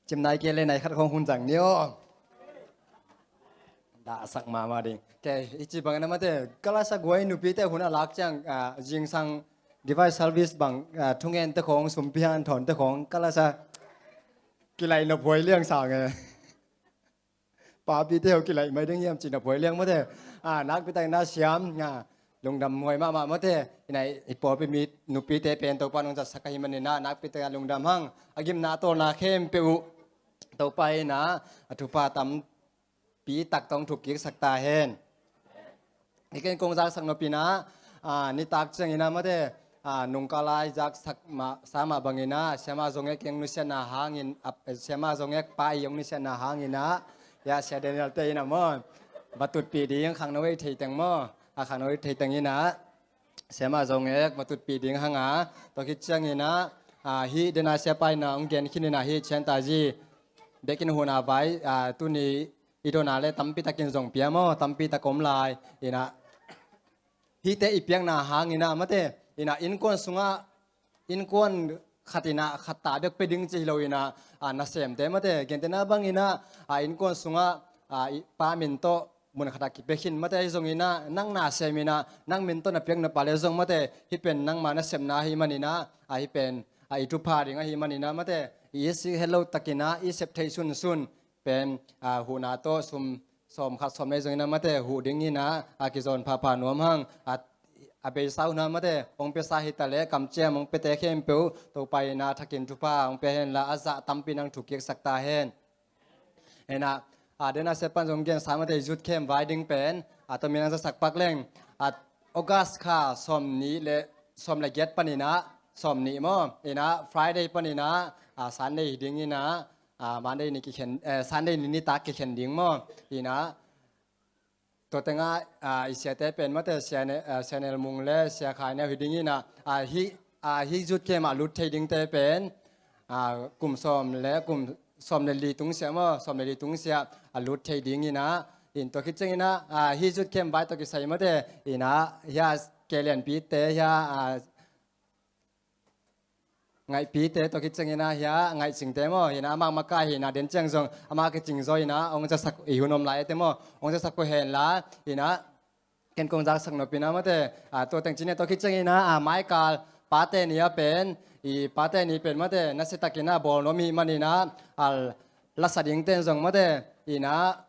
Cim nai kei le nai khat khawng hun zang ni aw. Lahsak mahmah ding. Kei, i ci bangin a mate, ka lasa guai nupite hun a lak ciang, ah, zingsang divine service bang, ah, thungen te khong, sumpi hanthawn te khong, ka lasa kilaih nop huai liang sang e. Papite ho kilaih mai ding hiam ci nop huai liang mate. Ah, nakpi takin a siam, ah, lungdam huai mahmah mate. Ina i pawlpi mi nupite pen Topa nong zatsak ahi manin a, nakpi takin a lungdam hang. A gimna a tawlna khempeuh uh Topa in a, a thupha tam pi tak tawh hong thukkiksak ta hen. Hi ken kong zaksak nopin a, ah, nitak ciangin a mate, ah, nungkal a i zaksak mah, sa mah bangin a, Siama Zong Ek ong nusiatna hangin, ah, Siama Zong Ek pa i ong nusiatna hangin a, ya Sia Daniel te in a maw, va tutpih ding khangno ei thei teng maw, a khangno ei thei teng in a, Siama Zong Ek va tutpih ding hang a, tua khit ciangin a, ah, hih dena siapa in a ong gen khin in a, hih Chian Tazi bekin hun a vai, ah, tuni i dona le tampi takin zong pia maw, tampi tak om lai. Ina, hihte i piakna hang ina mate, ina innkuan sungah, innkuan khat ina khat ta bek pe ding ci hi lo ina, ah, nasemte mate, gentehna bang ina, ah, innkuan sungah, ah, i pa min tawh mun khat a kipia khin mate, ahi zong ina, nang nasem ina, nang min tawh na piak nop a le zong mate, hih pen nangma nasepna ahi man ina, ah, hih pen, ah, i thupha ding ahi man ina mate, i sih het lo tak ina, i sep thei sunsun, pen, ah, huhna tawh sum sawm khat sawm nih zong ina mate huh ding ina, a kizawn phapha nuam hang, a, a beisa uh na mate, hong piasa hi ta le, kamciam hong piate khempeuh, Topa ina thakin thupha hong pia henla, a zah tampi nang thukkiksak ta hen. Ina, a, dena siapan zong gensa mate, youth camp vai ding pen, a, tua min ang zasak pak leng, a, August kha sawm nih le, sawm le giat pan ina, sawm nih maw, ina, Friday pan ina, a, Sunday hi ding ina, ah, Monday ni kikhen, eh, Sunday ni nitak kikhen ding maw. Ina, tua tengah, ah, i siate pen mate, Sia Ne-, ah, Sia Nel Mung le Sia Khai Neu hi ding ina, ah, hih, ah, hih youth camp a lut thei dingte pen, ah, kum sawm le, kum sawm le li tungsiah maw, sawm le li tungsiah a lut thei ding ina, in tua khit ciang ina, ah, hih youth camp vai tawh kisai mate, ina, hia kelianpite, hia, ah, ngaihpite tawh khit ciangin a hia ngaihcingte maw, hi ina amah makai hi ina den ciang zong amah kicing zaw ina hong zasak i hun om lai ete maw, hong zasak uh henla, ina ken kong zaksak nop ina mate, a, tua teng cine tawh khit ciangin a, a, maikal pate ni a pen, i pate ni pen mate, nasia tak ina bawl nuam hi man ina, a, lasa dingten zong mate, ina,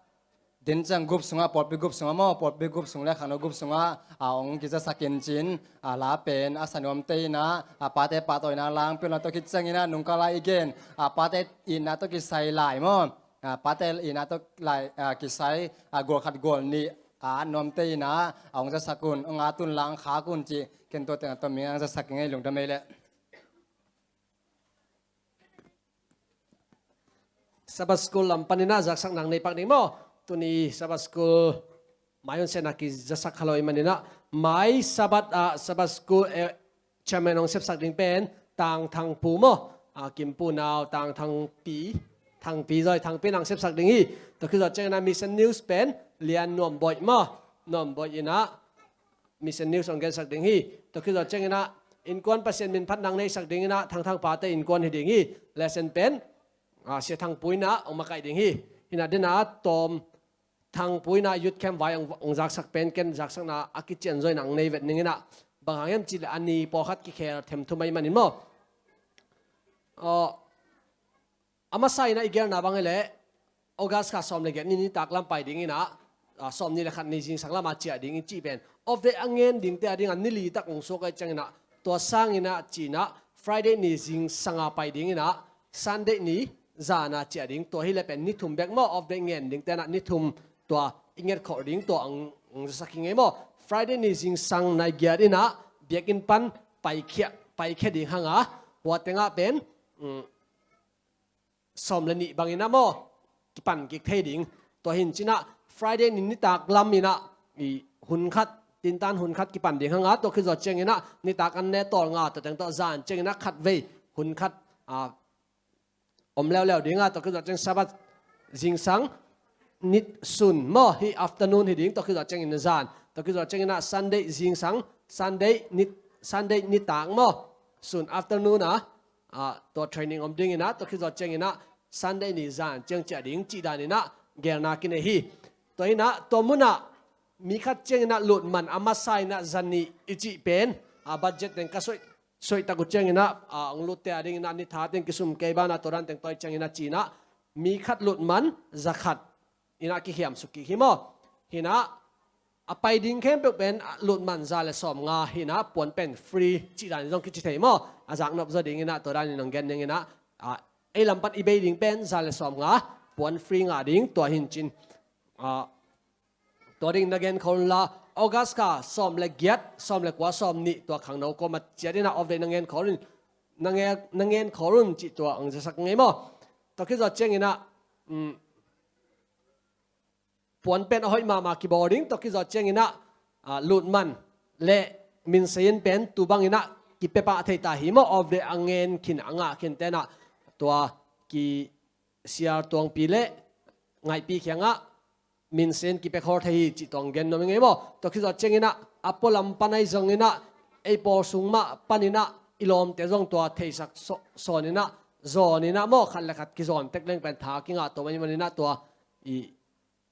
den ciang group sungah, pawlpi group sungah maw, pawlpi group sung le khangno group sungah, a, hong kizasak in cin, a, la pen, a sa nuamte ina, a, pate pahtawi ina, lang peuh na tawh khit ciang ina, nungkal a i gen, a, pate ina tawh kisai lai maw, a, pate ina tawh lai, a, kisai, a, gual khat gual nih, a, nuamte ina, a, hong zasak un, hong at un lang khak un ci, ken tua teng a tawh mi hong zasak i ngei lungdam ei leh. Sabbath School lam panin a zaksak nang nei pak ding maw. Tuni Sabbath School mai hun sena kizasak kha lo i manin a, mai Sabbath a Sabbath School, eh, chairman hong sepsak ding pen Tang Thang Pu maw. A, Kim Pu Nau, Tang Thang Pi, Thang Pi Zoi, Thang Pi nang sepsak ding hi. Tua khit zawh ciangin a Mission News pen Lian Nuam Boih maw. Nuam Boih ina Mission News hong gensak ding hi. Tua khit zawh ciangin a innkuan Pasian min phat nang neihsak ding ina Thang Thang pate innkuan hi ding hi. Lesson pen, a, Sia Thang Pu ina hong makaih ding hi. Hi ina dena tawm Thang Pu ina youth camp vai hong, hong zaksak pen ken zaksakna a kician zaw ina hong nei vet ning ina. Bang hang hiam cih leh a ni pawlkhat kikhel them thum ahih manin maw. A, a masa ina i gelna bang hi leh August kha sawm le giat ni nitak lam pai ding ina, a, sawm nih le khat ni zingsang lam a ciah ding i cih pen off day a ngen dingte a ding a ni li tak hong suak ahih ciang ina, tua sang ina cih ina Friday ni zingsang a pai ding ina, Sunday ni zan a ciah ding, tua hi leh pen ni thum bek maw, off day ngen dingte ina ni thum tua i nget khawh ding tua hong, hong zasak hi ngei maw. Friday ni zingsang nai giat ina biakinn pan paikhia, paikhia ding hang a, hua tengah pen, um, sawm le nih bangin a maw, kipan kik thei ding. Tua hi in cin a Friday ni nitak lam ina i hun khat, tintan hun khat kipan ding hang a, tua khit zawh ciangin a nitak an ne tawlnga, tua teng tawh zan ciangin a khatvei hun khat, a, om leuleu ding a, tua khit zawh ciang Sabbath zingsang nit sun maw, hih afternoon hi ding, tua khit zawh ciangin zan, tua khit zawh ciangin a Sunday zingsang, Sunday nit, Sunday nitak maw, sun afternoon a, a, tua training om ding ina, tua khit zawh ciang ina Sunday ni zan ciang ciah ding cih dan ina gelna kinei hi. Tua inah, tua munah mi khat cianginah lutman a masa inah zanih i cih pen, a, budget teng ka soih, soih tak uh cianginah, a, ong lutte a dinginah ni that in kisum kei banah tua dan teng tua hi cianginah cinah mi khat lutman zakhat inah kikhiam suk kik hi maw. Hinah a pai ding khempeuh pen, a, lutman za le sawm nga hinah puan pen free cih dan zong kici thei maw. A zaknop zaw dinginah tua dan in ong gen dinginah, a, ei lam pan i bei ding pen za le sawm nga puan free ngah ding tua hi in cin. A, tua ding na gen khol un la, August kha sawm le giat, sawm le kua, sawm nih tua khangno kawm a ciat inah off day na gen khol un, na ngen, na gen khol un cih tua ang zasak ngei maw. Tua kizawh cianginah, um, puan pen a hoih mahmah kibawl ding, tua kizawh cianginah, ah, lutman le minsein pen tu banginah kipia pah thei ta hi maw, off day a ngen khin a ngah khin tenah tua ki siar tuangpi le ngaihpi khiangah minsen kipia khol thei hi cih tuang gen nuam i ngei maw. Tua khizawh cianginah a pualam pan ahi zonginah ei pawl sung mah paninah i lawmte zong tua theisak saw-, sawninah zawninah maw, khat le khat kizawn tek leng pen tha kingah tuam ahi maninah tua i,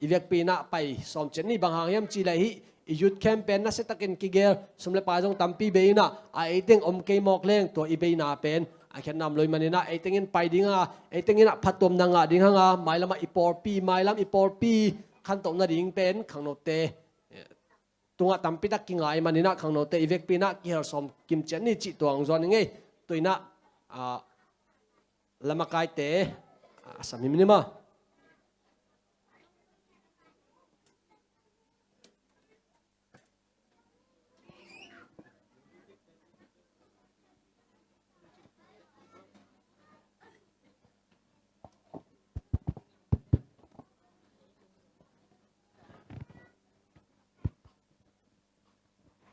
i vekpi inah pai sawm ciat ni. Bang hang hiam cih leh hih i youth camp pen nasiatakin kigel, sum le pai zong tampi bei inah a eiteng om kei mawk leng tua i beina pen a khiatna om lo i maninah eiteng in pai ding hanga, eiteng inah phattuamna ngah ding hanga, mailamah i pawlpi, mailam i pawlpi khantoh nading pen khangnote tungah tampitak kingai maninah khangnote i vekpi inah kihel sawm kim ciat ni cih tuang zuan i ngei. Tua inah, ah, lamakaite, ah, sam himhim a.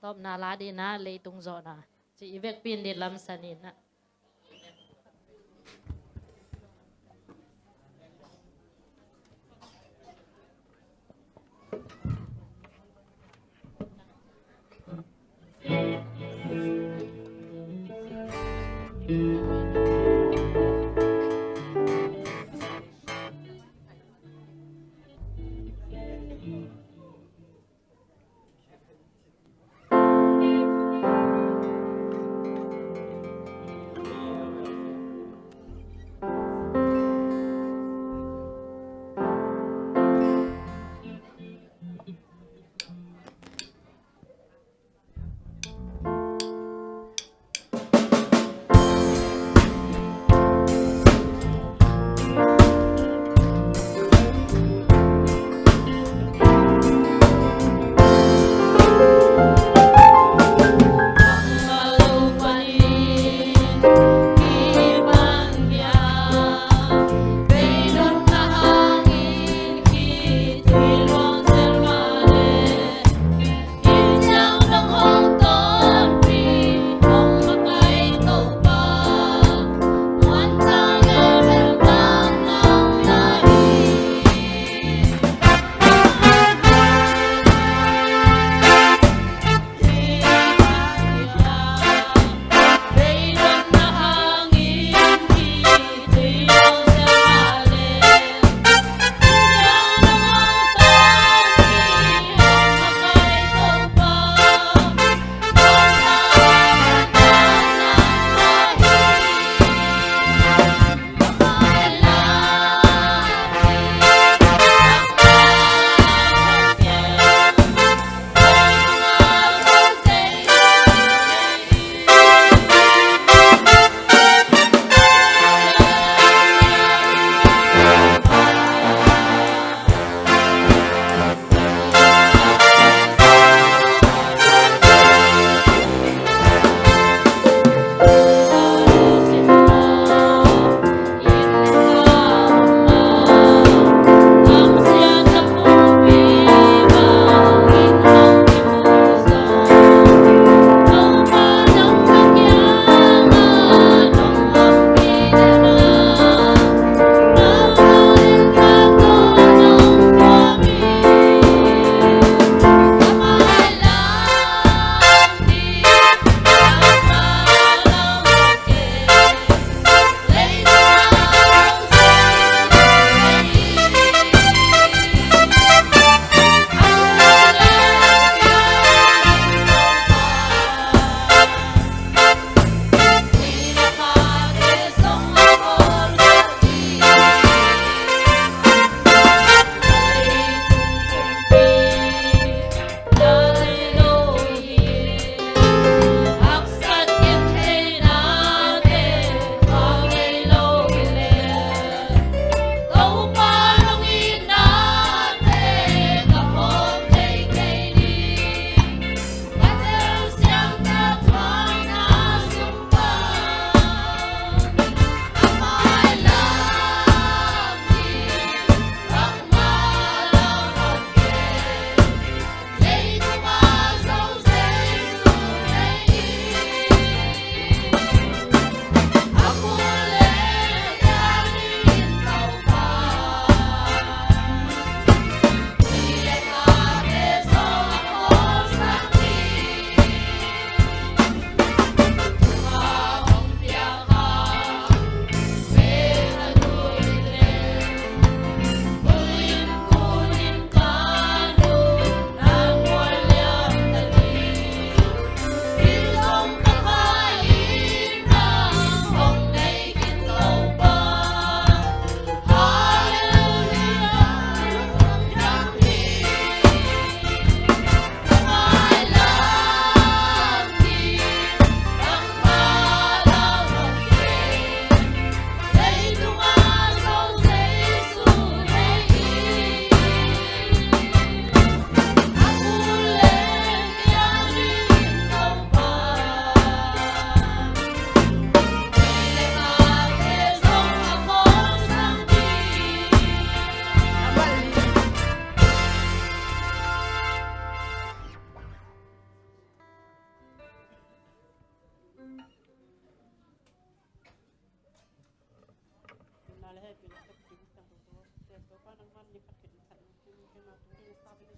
Tawpna la dina, leitung zawhna ci i vekpi in din lamsan inah.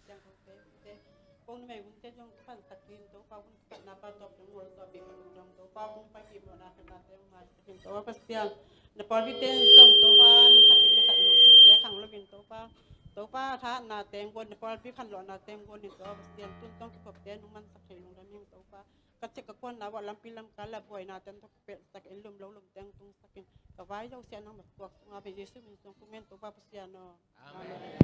siangthote, ute, kong numei hunte zong kiphansak in Topa, hun kiphatna pa tawp dong ngol tawp bik dong Topa, hun pai bik mawhna khatnate hong maisak in Topa Pasian. Na pawlpite zong Topa, ni khat bik ni khat lungsimte khang lo in Topa, Topa thahatnate hong guan, na pawlpi khanlawhnate hong guan in Topa Pasian, tun zong kikhopte nong mansak thei lungdam ing Topa. Ka cik ka kuanna uah lampi lamkal la buaina ten tawh ka pelhsak in, lum lo lum teng tungsak in, ka vai zosiah nangmah tuak sunga bei Jesu min sung kumen Topa Pasian aw. Amen.